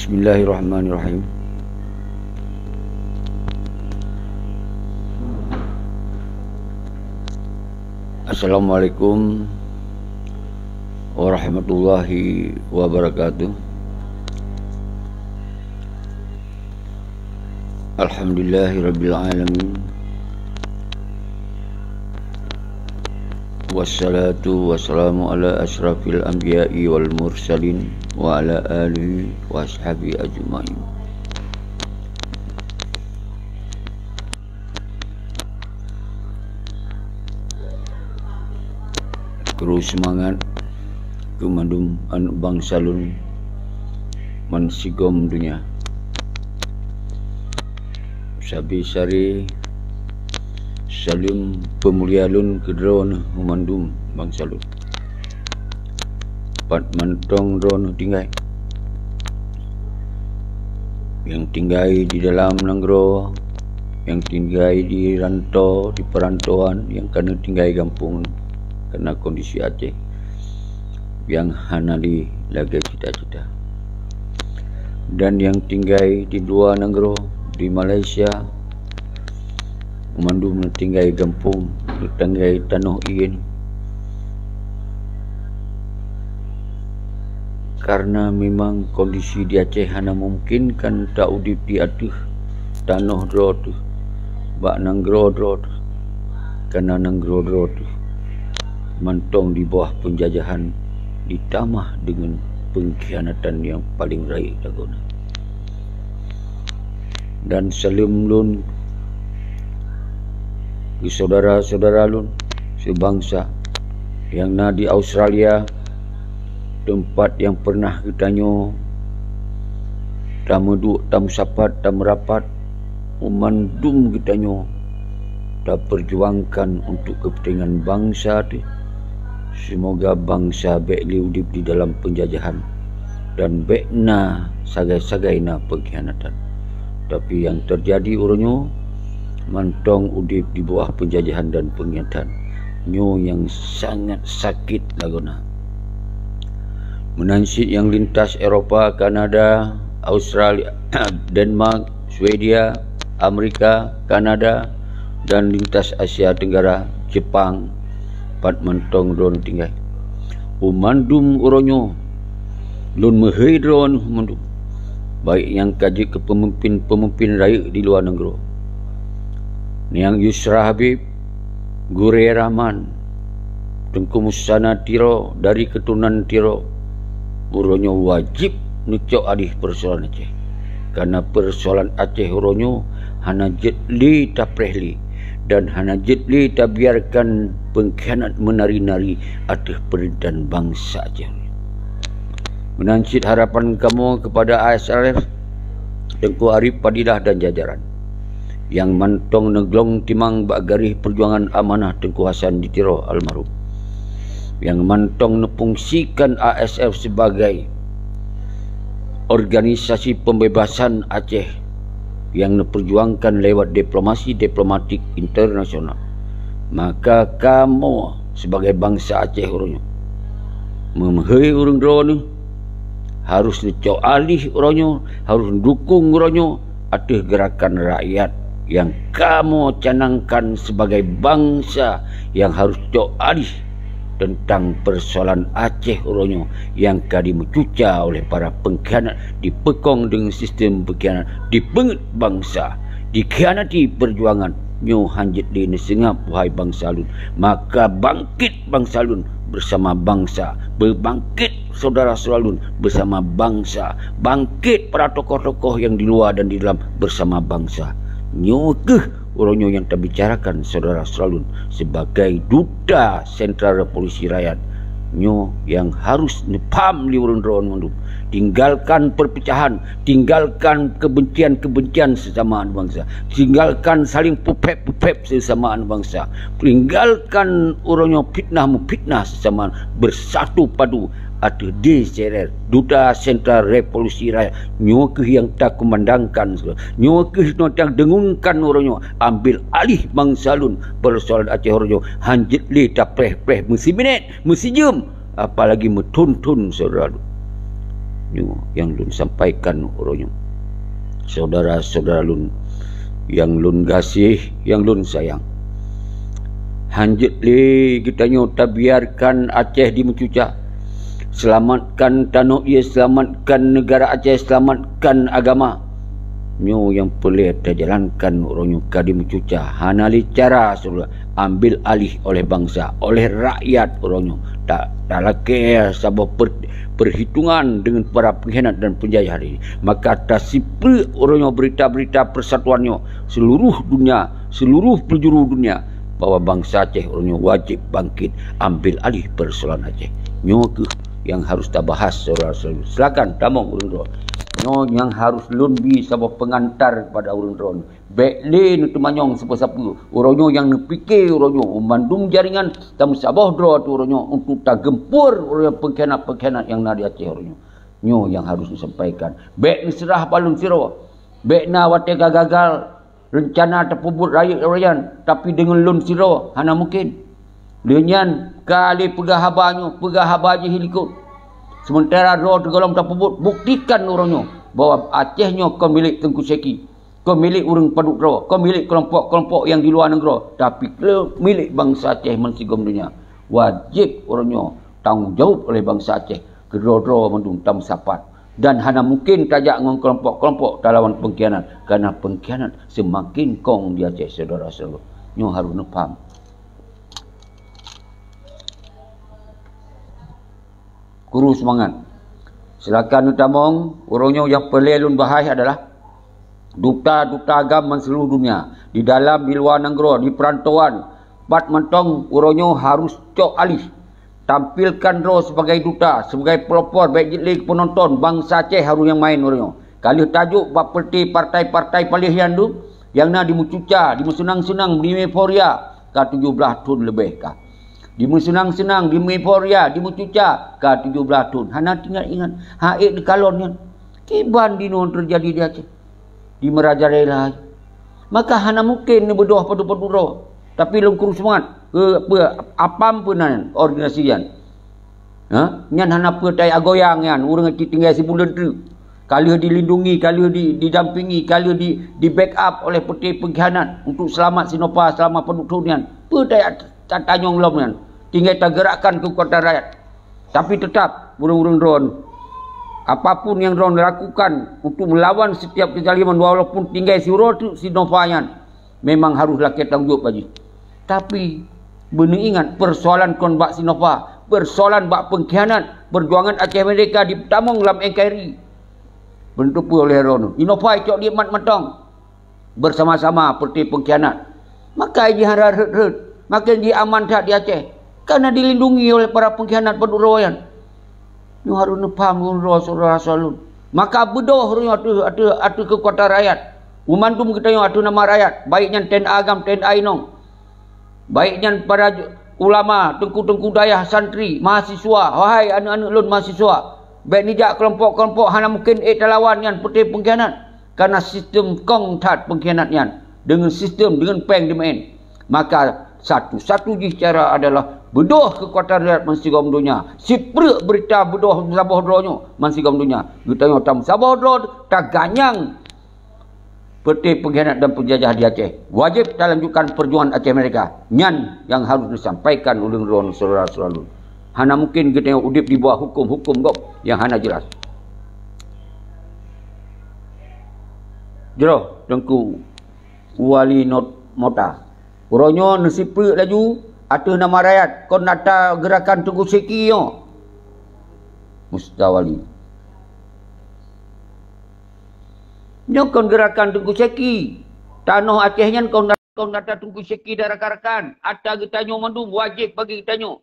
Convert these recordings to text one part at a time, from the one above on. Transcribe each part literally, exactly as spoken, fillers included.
Bismillahirrahmanirrahim. Assalamualaikum warahmatullahi wabarakatuh. Alhamdulillahirabbil alamin. Wassalatu wassalamu ala asyrafil anbiya'i wal mursalin wa ala alihi wa ashabihi ajma'in. Kru seumangat keu mandum aneuk bansa lôn ban sigom donya. Sabe sare saleuem peumulia lôn keu droeneuh mandum bansa lôn. Pat mantong droeneuh tinggai. Nyang tinggai di dalam nanggroe, nyang tinggai di rantô, di peurantôan, nyang ka na tinggai gampông, karena kondisi Aceh nyang hana lé lagée cita-cita. Dan nyang tinggai di luwa nanggroe, di Malaysia, mandum na tinggai gampông, na tinggai tanoh ién. Karena memang kondisi di Aceh hana memungkinkan ta udeb di ateueh tanoh droe teuh, bak nanggroe droe teuh. Karena nanggroe droe teuh mantong di bawah penjajahan, ditamah dengan pengkhianatan yang paling rayeuk lagoena. Dan saleuem lôn keu syedara-syedara lôn seubangsa nyang na di Australia, teumpat nyang pernah geutanyoe tameuduek, tameusapat, tameurapat, mandum geutanyoe tapeurjuangkan untuk keupeuntengan bansa teuh. Seumoga bansa bék lé udeb di dalam peunjajahan dan bék na sagai-sagai na peungkhianatan. Tapi nyang teujadi uroe nyoe mantong udeb di bawah peunjajahan dan peungkhianatan. Nyoe nyang sangat sakét lagoena. Meunan cit nyang lintas Eropa, Kanada, Australia, Denmark, Swedia, Amerika, Kanada, dan lintas Asia Tenggara, Jepang, pat mantong droeneuh tinggai. Bak mandum uroe nyoe lôn meuhôi droeneuh mandum, baik nyang ka jeuet keu peumimpén-peumimpén rayeuk di luwa nanggroe, Nyang Yusra Habib, Gurée Rahman, Teungku Musana Tiro dari keuturonan Tiro, uroe nyoe wajéb neucok aléh peusoalan Aceh. Karena peusoalan Aceh uroe nyoe hana jeuet lé tapreh lé dan hana jeuet lé tabiarkan peungkhianat meunari-nari ateueh peurintah bansa Aceh. Meunan cit harapan kamoe keupada A S R F, Teungku Arif Fadilah dan jajaran, nyang mantong neuglong timang bak garéh peujuangan amanah Teungku Hasan di Tiro almarhum, nyang mantong neufungsikan A S F sibagai organisasi pembebasan Aceh nyang neupeujuangkan lewat diplomasi diplomatik internasional. Maka kamoe sibagai bansa Aceh uroe nyoe, meumeuhôi ureuëng droeneuh harôh neucok aléh uroe nyoe, harôh neudukong uroe nyoe ateueh geurakan rakyat nyang kamoe canangkan sibagai bansa nyang harôh cok aléh teuntang peusoalan Aceh uroe nyoe nyang ka dimeucuca oleh para peungkhianat, dipeukong deungon sistem peungkhianat, dipeungeut bansa, dikhianati peujuangan. Nyoe hana jeuet lé neuseungab, wahai bansa lôn. Maka bangkét bansa lôn beusama bansa, beubangkét syedara-syedara lôn beusama bansa, bangkét para tokoh-tokoh nyang di luwa dan di dalam beusama bansa. Nyoe kheueh uroe nyoe nyang tabicarakan syedara-syedara lôn sibagai duta Sentral Revolusi Rakyat. Nyoe nyang harôh neupaham lé ureuëng droeneuh mandum. Tinggalkan perpecahan, tinggalkan kebencian-kebencian sesama aneuk bansa, tinggalkan saling peuphép-peuphép sesama aneuk bansa, tinggalkan uroe nyoe fitnah-meufitnah sesama, beusatu padu ateueh D C R R, Duta Sentral Revolusi Rakyat. Nyoe kheueh nyang takumandangkan, nyoe kheueh nyang tadeungunkan uroe nyoe. Ambil aléh bansa lôn, peusoalan Aceh uroe nyoe hana jeuet lé tapreh-preh meusiminét, meusijeuem, apalagi meuthon-thon syedara lôn. Nyoe nyang lôn sampaikan uroe nyoe. Syedara-syedara lôn nyang lôn gaséh, nyang lôn sayang. Hanjeuet lé geutanyoe tabiarkan Aceh dimeucuca. Seulamatkan tanoh ié, seulamatkan neugara Aceh, seulamatkan agama. Nyoe nyang peureulée tajalankan uroe nyoe ka dimeucuca. Hana lé cara, Syedara, ambil alih oleh bansa, oleh rakyat uroe nyoe. Ta-, talakée saboh per-, perhitungan dengan para pengkhianat dan penjajah ini. Maka tasiplek uroe nyoe berita-berita persatuan nyoe seluruh dunia, seluruh penjuru dunia, bahwa bansa Aceh uroe nyoe wajib bangkit, ambil alih persoalan Aceh. Nyoe keuh nyang harus tabahas, Syedara-syedara. Silakan tamong ureuëng droe. Nyoe nyang harus lôn bi saboh pengantar kepada ureuëng droe. Bék lé neuteumanyong sapeue-sapeue. Uroe nyoe nyang neupike uroe nyoe, mandum jaringan tameusaboh droe teuh uroe nyoe untuk tageumpor uroe nyoe pengkhianat-pengkhianat nyang na di Aceh uroe nyoe. Nyoe nyang harus neusampaikan. Bék neuseurah bak lôn sidroe. Bék na watée ka gagal reuncana tapeubuet rayeuk uroe nyan, tapi deungon lôn sidroe hana mungken. Lheueh nyan ka lé peugah haba nyoe, peugah haba jih likot. Sementara droe teugohlom tapeubuet, buktikan uroe nyoe bahwa Aceh nyoe kon milék Teungku Syeki. Kon milék ureuëng padub droe, kon milék keulompok-keulompok nyang di luwa nanggroe, tapi keu-, milék bansa Aceh meusigom donya. Wajéb uroe nyoe tanggong jaweueb oleh bansa Aceh, keudroe-droe mandum tameusapat. Dan hana mungken tajak ngon keulompok-keulompok talawan peungkhianat, kareuna peungkhianat seumaken kong di Aceh, syedara-syedara. Nyoe harôh neupham. Kuru seumangat. Silakan neutamong, uroe nyoe nyang peureulée lôn bahas adalah duta-duta agam man seuluruh dunia, di dalam, di luwa nanggroe, di peurantauan, pat mantong uroe nyoe harôh cok aléh. Tampilkan droe sibagai duta, sibagai peulopor, bék jeuet lé peunonton, bansa Aceh harôh nyang maén uroe nyoe. Ka lheueh tajok bak peureté partai-partai paléh nyan dum, nyang na dimeucuca, dimeuseunang-seunang, dimeueuforia, ka tujoh blaih thon leubeh ka. Dimeuseunang-seunang, dimeueuforia, dimeucuca, ka tujoh blaih thon. Hana teuingat-ingat, han ék neukalon nyan. Kiban jinoe teujadi di Aceh, di meurajalela. Maka hana mungken neubeudôh padub-padub droe. Tapi lôn kuru seumangat, keu peue, apam peue nan organisasi nyan. Ha? Nyan hana peue tajak goyang nyan, ureuëng cit tinggai sibuleuen treuk. Ka lheueh dilindungi, ka lheueh di, didampingi, ka lheueh di, di-backup oleh peureté peungkhianat untuk seulamat Sinopha seulama padub thon nyan. Peue tajak ta-, tatanyong lom nyan. Tinggai tageurakkan keukuatan rakyat. Tapi teutap, ureuëng-ureuëng droe, apapun nyang droe lakukan untuk meulawan setiap keuzaliman, walaupun tinggai siuroe treuk Sinopha nyan, memang harôh lakée tanggong jaweueb bak jih. Tapi, beuneuingat, peusoalan kon bak Sinopha, peusoalan bak peungkhianat, peujuangan Aceh Merdeka dipeutamong lam N K R I. Beuneuteupeu lé droe, Sinopha icok di mat mantong. Beusama-sama peureté peungkhianat. Maka jih hana rhot-rhot, maken jih aman that di Aceh. Kareuna dilindungi oleh para peungkhianat padub droe nyan. Nyoe harôh neupham lôn droe syedara-syedara lôn. Maka beudôh uroe nyoe ateueh, ateueh, ateueh keukuatan rakyat. Meumandum geutanyoe ateueh nama rakyat, baik nyan T N A agam, T N A inong. Baik nyan para ju-, ulama, teungku-teungku dayah, santri, mahasiswa, wahai aneuëk-aneuëk lôn mahasiswa, bék neujak keulompok-keulompok hana mungken ék talawan nyan peureté peungkhianat. Kareuna sistem kong that peungkhianat nyan, deungon sistem, deungon péng dimeuén. Maka, satu-satu jih cara adalah beudôh keukuatan rakyat meusigom donya. Sipreuk beurita beudôh saboh droe nyoe meusigom donya. Geutanyoe tameusaboh droe, taganyang peureté peungkhianat dan peunjajah di Aceh. Wajéb talanjutkan peujuangan Aceh Merdeka. Nyan nyang harôh neusampaikan ulôn droe syedara-syedara lôn. Hana mungken geutanyoe udeb di bawah huköm-huköm gob nyang hana jeulaih. Jroh Teungku Wali Not Mota. Uroe nyoe neusipeuk laju ateueh nama rakyat kon ata geurakan Teungku Syeki nyoe. Mustawali. Nyoe kon geurakan Teungku Syeki. Tanoh Aceh nyan kon, kon ata Teungku Syeki dan rakan-rakan. Ata geutanyoe mandum wajéb bagi geutanyoe.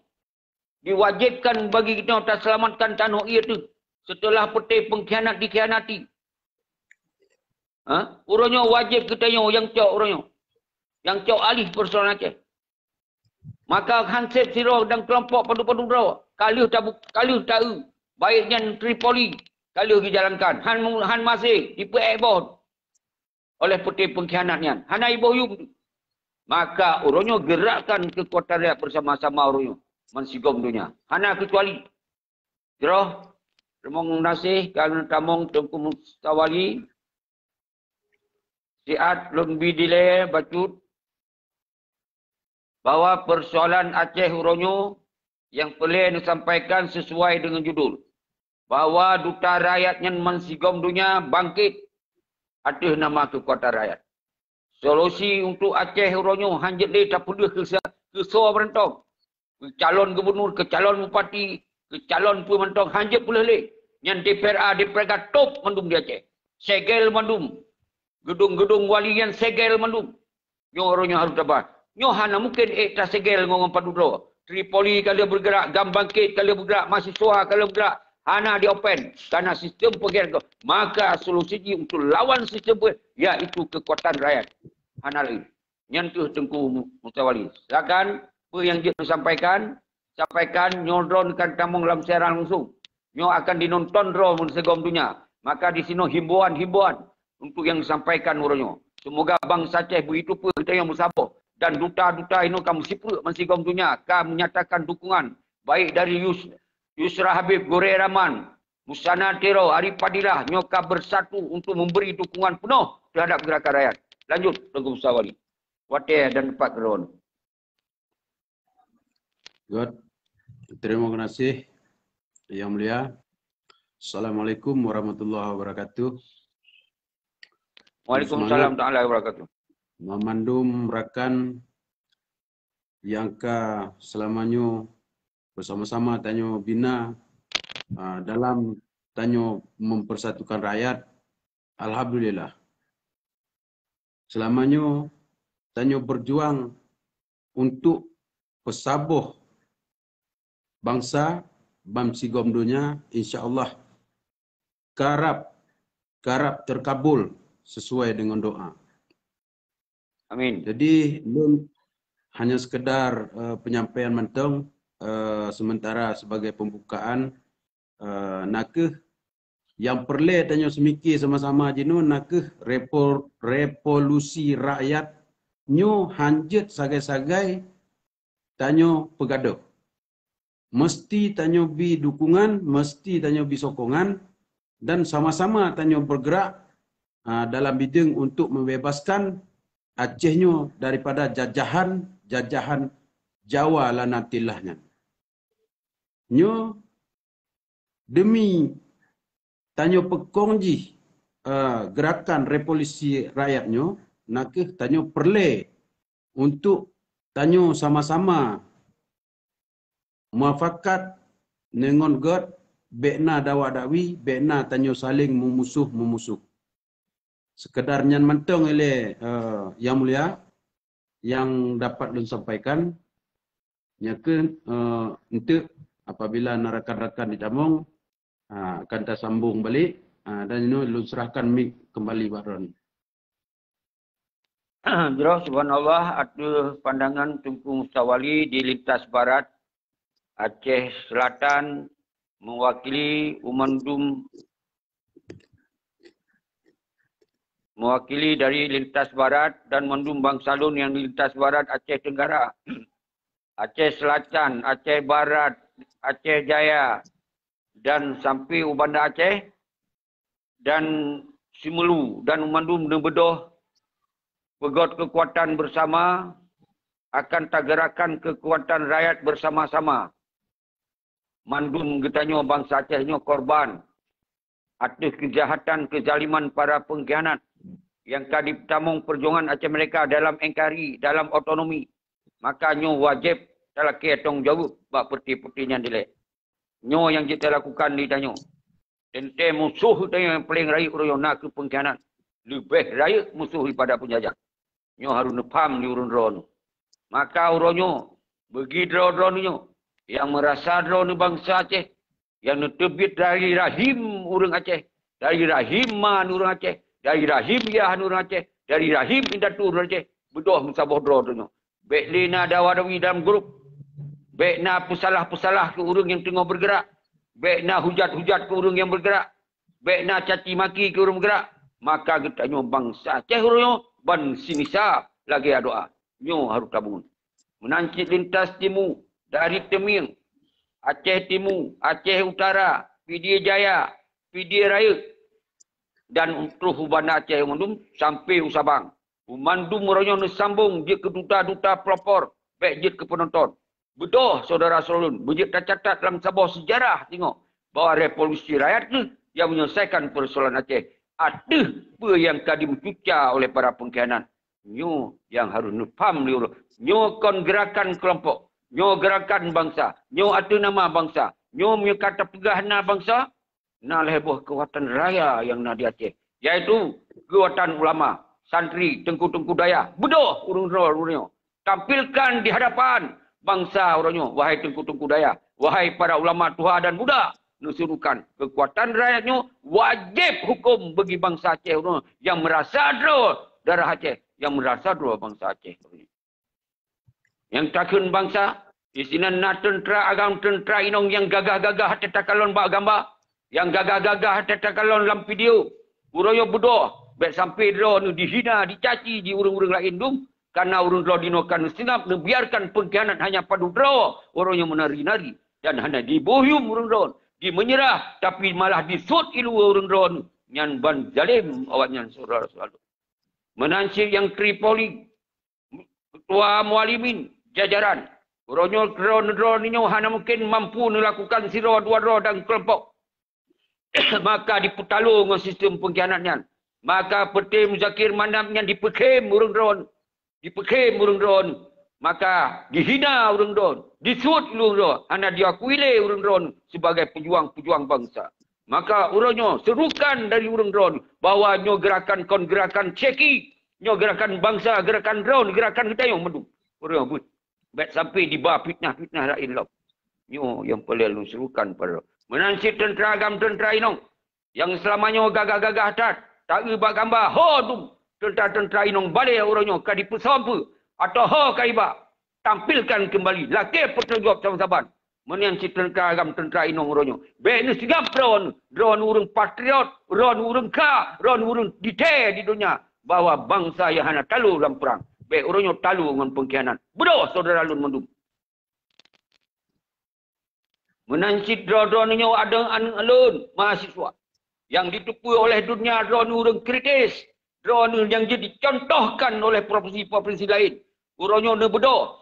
Diwajibkan bagi geutanyoe taseulamatkan tanoh ié teuh seuteulah peureté peungkhianat dikhianati. Ha? Uroe nyoe wajéb geutanyoe nyang cok uroe nyoe. Nyang cok aléh peusoalan Aceh. Maka hanseb sidroe dan keulompok padub-padub droe ka lheueh tabu-, ka lheueh ta-eu, baik nyan Tripoli ka lheueh geujalankan, han mu-, han maséh jipeuék boh oleh peureté peungkhianat nyan. Hana iboh yum. Maka uroe nyoe geurakkan keukuatan rakyat beusama-sama uroe nyoe meusigom donya. Hana keucuali. Jroh Teurimong gaséh keu tamong Teungku Mustawali. Siat lôn bi dilée bacut bahwa persoalan Aceh uroe nyoe nyang peureulée neusampaikan sesuai deungon judul, bahwa duta rakyat nyan bansigom donya bangkét ateueh nama keukuatan rakyat. Solusi untuk Aceh uroe nyoe hanjeuet lé tapeuleueh keu sa-, keu soe mantong. Keu calon gubunur, keu calon bupati, keu calon peue mantong hanjeuet peuleueh lé. Nyan D P R A, D P R K top mandum di Aceh. Segel mandum. Geudong-geudong wali nyan segel mandum. Nyoe uroe nyoe harôh tabah. Nyoe hana mungken ék tasegel ngon, ngon padub droe. Tripoli ka lheueh bergerak, GAM Bangkit ka lheueh bergerak, mahasiswa ka lheueh bergerak. Hana di-open karena sistem peugerak. Maka solusi jih untuk lawan sistem peugerak, yaitu kekuatan rakyat. Hana lain. Nyan kheueh Teungku Mustawali. Silakan, peue nyang jeuet neusampaikan, sampaikan, nyoe droeneuh kan tamong lam siaran langsung. Nyoe akan dinonton droe bansigom donya. Maka di sinoe himbauan-himbauan untuk nyang disampaikan uroe nyoe. Semoga bansa Aceh beuteupeue geutanyoe meusaboh dan duta-duta inoe ka meusipreuk bansigom donya ka menyatakan dukungan, baik dari Yus-, Yusra Habib, Gorée Rahman, Musana Tiro, Arif Fadilah nyoe ka bersatu untuk memberi dukungan penuh terhadap gerakan rakyat. Lanjut, Teungku Mustawali. Watée dan tempat keudroe. Good. Terima kasih, Yang Mulia. Assalamualaikum warahmatullahi wabarakatuh. Waalaikumsalam taala wabarakatuh. Meumandum rakan nyang ka seulama nyoe beusama-sama tanyoe bina, ah, dalam tanyoe mempersatukan rakyat. Alhamdulillah. Seulama nyoe tanyoe berjuang untuk peusaboh bansa bansigom donya, insya Allah karab, karab terkabul sesuai dengan doa. Amin. Jadi, lôn hanya sekedar, eh, penyampaian mantong, eh, sementara sebagai pembukaan, eh, nakeuh nyang peureulée tanyoe seumike sama-sama jinoe nakeuh repo-, revolusi rakyat nyoe hanjeuet sagai-sagai tanyoe peugadôh. Meusti tanyoe bi dukungan, meusti tanyoe bi sokongan, dan sama-sama tanyoe bergerak, ha, dalam bideueng untuk membebaskan Aceh nyoe daripada jajahan, jajahan Jawa lanatillah nyan. Nyoe demi tanyoe peukong jih, eh, gerakan revolusi rakyat nyoe, nakeuh tanyoe peureulée untuk tanyoe sama-sama mufakat deungon gét, bék na dawa-dakwi, bék na tanyoe saléng meumusoh-meumusoh. Sekedar nyan mantong ilée, eh, Yang Mulia, nyang dapat lôn sampaikan. Nyan kheueh, eh, eunteuk apabila na rakan-rakan jitamong, ah, akan tasambong balek, ah, dan inoe lôn serahkan mik keumbali bak droeneuh. Jroh subhanallah ateueh pandangan Teungku Mustawali di lintas barat Aceh Selatan mewakili umandum, mewakili dari lintas barat dan mandum bansa lôn nyang di lintas barat Aceh Tenggara, Aceh Selatan, Aceh Barat, Aceh Jaya, dan sampai u Banda Aceh dan Simeulue dan mandum neubeudôh peugét keukuatan bersama akan tagerakkan keukuatan rakyat bersama-sama. Mandum geutanyoe bansa Aceh nyoe korban ateueh keujahatan keuzaliman para peungkhianat nyang ka jipeutamong peujuangan Aceh Merdeka dalam N K R I, dalam otonomi. Maka nyoe wajéb talakée tanggong jaweueb bak peureuté-peureuté nyang dilée. Nyoe nyang jeuet talakukan di tanyoe. Teuntée musoh tanyoe nyang paleng rayeuk uroe nyoe na kheueh peungkhianat. Leubeh rayeuk musoh daripada peunjajah. Nyoe harôh neupham di ureuëng droeneuh. Maka uroe nyoe, beugi droe-droe nyoe, nyang meurasa droeneuh bansa Aceh, nyang neuteubiet dari rahim ureuëng Aceh, dari rahim ma ureuëng Aceh, dari rahim yah ureuëng Aceh, dari rahim indatu ureuëng Aceh, beudôh meusaboh droe droeneuh. Bék lé na dawa-dawi dalam grup. Bék na peusalah-peusalah keu ureuëng nyang teungoh beureugerak. Bék na hujat-hujat keu ureuëng nyang beureugerak. Bék na caci maki keu ureuëng beureugerak. Maka geutanyoe bansa Aceh uroe nyoe ban sinisa lagée adoa. Nyoe harôh tabuet. Meunan cit lintas timu, dari Teumieng, Aceh Timu, Aceh Utara, Pidie Jaya, Pidie Rayeuk, dan troh u Banda Aceh mandum sampai u Sabang. U mandum uroe nyoe neusambong jeuet keu duta-duta pelopor, bék jeuet keu peunonton. Beudôh, syedara-syedara lôn, beujeuet tacatat lam saboh seujarah singoh bahwa revolusi rakyat kheueh nyang menyelesaikan peusoalan Aceh. Ateueh peue nyang ka dimeucuca oleh para pengkhianat, nyoe nyang harôh neupaham lé ureuëng. Nyoe kon geurakan keulompok, nyoe geurakan bansa, nyoe ateueh nama bansa, nyoe meunyoe ka tapeugah na bansa, na lhée boh keukuatan raya nyang na di Aceh, yaitu keukuatan ulama, santri, teungku-teungku dayah. Beudôh ureuëng droe uroe nyoe. Tampilkan di hadapan bansa uroe nyoe, wahai teungku-teungku dayah, wahai para ulama tuha dan muda, neusurukan keukuatan rakyat nyoe wajéb huköm bagi bansa Aceh uroe nyoe nyang meurasa droe darah Aceh, nyang meurasa droe bansa Aceh uroe nyoe. Nyang takheun bansa, disinan na teuntra agam, teuntra inong nyang gagah-gagah tatakalon bak gamba, nyang gagah-gagah tatakalon lam video. Uroe nyoe beudôh, bék sampai droeneuh dihina, dicaci di ureuëng-ureuëng laén dum, karena ureuëng droe dinoe ka neuseungab, neubiarkan pengkhianat hanya padub droe uroe nyoe meunari-nari, dan hana diboh yum ureuëng droe, dimeunyerah, tapi malah disuet ilu ureuëng droe nyan ban zalem awaknyan syedara-syedara. Meunan cit nyang Tripoli, Ketua Mualimin jajaran. Uroe nyoe droe-droe nyoe hana mungkin mampu neulakukan sidroe dua droe dan keulompok. Maka dipeutalo ngon sistem pengkhianat nyan. Maka Peuté Muzakir Manaf nyan dipeukhem ureuëng droe, dipeukhem ureuëng droe. Maka dihina ureuëng droe, disuet ureuëng droe, hana diakui lé ureuëng droe sebagai pejuang-pejuang bansa. Maka uroe nyoe serukan dari ureuëng droe bahwa nyoe geurakan kon geurakan ceki, nyoe geurakan bansa, geurakan droe, geurakan geutanyoe mandum. Uroe nyoe beuet. Bék sampai diba fitnah-fitnah laén lom. Nyoe nyang peureulée lôn serukan peureulée. Meunan cit teuntra agam, teuntra inong nyang seulama nyoe gagah-gagah that, taeu bak gamba, ho dum teuntra-teuntra inong balée uroe nyoe ka dipeusompeue atau ho ka iba, tampilkan keumbali, lakée peutanggong jaweueb saban-saban. Meunan cit teuntra agam, teuntra inong uroe nyoe, bék neuseungab droeneuh, droeneuh ureuëng patriot, droeneuh ureuëng kha, droeneuh ureuëng detail di donya, bahwa bansa nyang hana talo lam prang, bék uroe nyoe talo ngon pengkhianat. Beudôh syedara lôn mandum. Meunan cit droe-droe nyoe adoe aneuëk lôn mahasiswa nyang jiteupeue oleh donya droeneuh ureuëng kritis, droeneuh nyang jeuet dicontohkan oleh provinsi-provinsi laén. Uroe nyoe neubeudôh,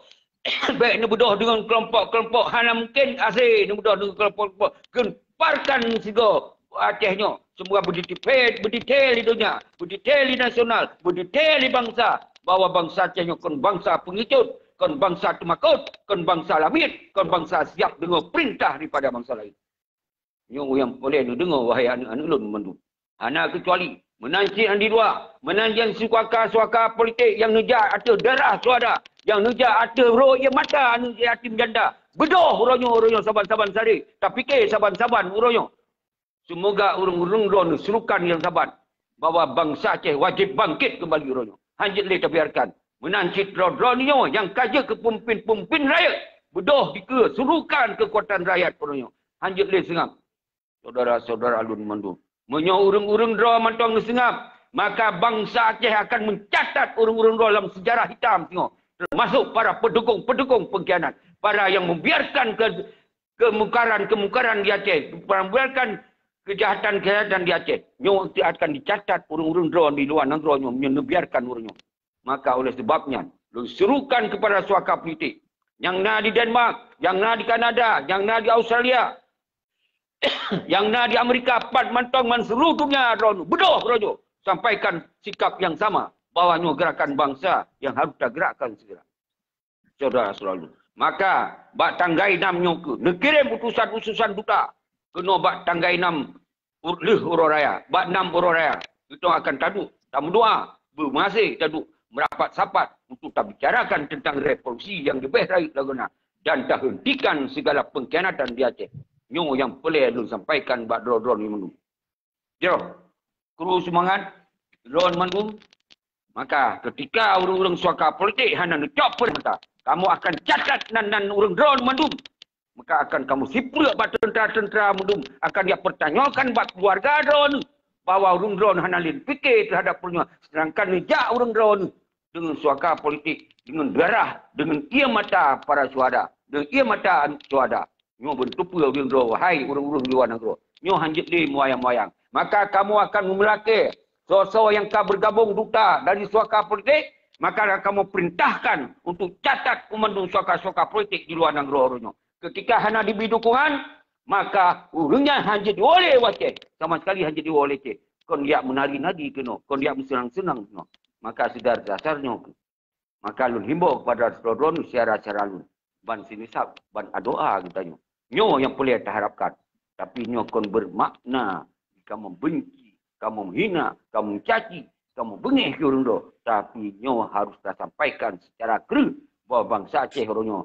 bék neubeudôh deungon keulompok-keulompok, hana mungkin asé neubeudôh deungon keulompok-keulompok. Geumparkan sigoe Aceh nyoe, semoga beuditipet, beuditipet di donya, beuditipet di nasional, beuditipet di bansa, bahwa bansa Aceh nyoe kon bansa peungecut, kon bansa teumakot, kon bansa lamiet, kon bansa siap deungoe peurintah daripada bansa laén. Nyoe nyang peureulée neudeungoe, wahai aneuëk-aneuëk lôn mandum. Hana keucuali, meunan cit nyang di luwa, meunan nyang suaka-suaka politik nyang neujak ateueh darah syuhada, nyang neujak ateueh rot ié mata aneuëk yatim janda. Beudôh uroe nyoe, uroe nyoe saban-saban saréh, tapike saban-saban uroe nyoe. Seumoga ureuëng-ureuëng droeneuh serukan nyang saban bahwa bansa Aceh wajéb bangkét keumbali uroe nyoe. Hana jeuet lé tabiarkan. Meunan cit droe-droe nyoe nyang ka jeuet keu peumimpén-peumimpén rakyat, beudôh dikeue serukan keukuatan rakyat uroe nyoe. Hana jeuet lé seungab. Syedara-syedara lôn mandum, meunyoe ureuëng-ureuëng droe mantong neuseungab, maka bansa Aceh akan meucatat ureuëng-ureuëng droe lam seujarah hitam singoh, teumasok para peudukong-peudukong pengkhianat, para nyang membiarkan ke keumungkaran-keumungkaran di Aceh, membiarkan keujahatan-keujahatan di Aceh. Nyoe akan dicatat ureuëng-ureuëng droe di luwa nanggroe nyoe meunyoe neubiarkan ureuëng nyoe. Maka oleh sebab nyan, lôn serukan keupada suaka politik nyang na di Denmark, nyang na di Kanada, nyang na di Australia, nyang na di Amerika, pat mantong ban seluruh dunia droe nyoe, beudôh droe nyoe, sampaikan sikap nyang sama bahwa nyoe geurakan bansa nyang harôh tagerakkan segera. Syedara-syedara lôn. Maka, bak tanggai nam nyoe keuh, neukirém utusan-utusan duta keunoe bak tanggai nam u-, lheueh uroe raya, bak nam uroe raya. Geutanyoe akan taduek, tameudoá, beumeuhasé taduek, meurapat sapat untuk tabicarakan teuntang revolusi nyang leubeh rayeuk lagoe na dan tahentikan segala pengkhianatan di Aceh. Nyoe nyang peureulée lôn sampaikan bak droe-droe nyoe mandum. Jroh, kru seumangat, droe mandum. Maka, keutika ureuëng-ureuëng suaka politik hana neucok peureulée mata, kamoe akan catat nan-nan ureuëng droe mandum. Maka akan kamoe sipleuek bak teuntra-teuntra mandum, akan jak peutanyoekan bak keuluwarga droe bahwa ureuëng droe hana lé pike teuhadap ureuëng nyoe, seudangkan neujak ureuëng droe deungon suaka politik, deungon darah, deungon ié mata para syuhada, deungon ié mata syuhada. Nyoe beuteupeue ureuëng droe, hai ureuëng-ureuëng di luwa nanggroe. Nyoe hanjeuet lé meuyang-meuyang. Maka kamoe akan meulakée soe-soe nyang ka beugabong duta dari suaka politik, maka kamoe peurintahkan untuk catat keu mandum suaka-suaka politik di luwa nanggroe uroe nyoe. Keutika hana jibi dukungan, maka ureuëng nyan hanjeuet jiwoe lé u Aceh. Sama sekali hanjeuet jiwoe lé Aceh. Kon jak meunari-nari keunoe, kon jak meuseunang-seunang keunoe. Maka sidar dasar nyoe. Maka lôn himbau kepada sidroe droeneuh syedara-syedara lôn, ban sinisab, ban adoa geutanyoe. Nyoe nyang peureulée taharapkan. Tapi nyoe kon beumakna kamoe benci, kamoe menghina, kamoe mencaci, kamoe beungéh keu ureuëng droe. Tapi nyoe harus tasampaikan secara kreueh bahwa bansa Aceh uroe nyoe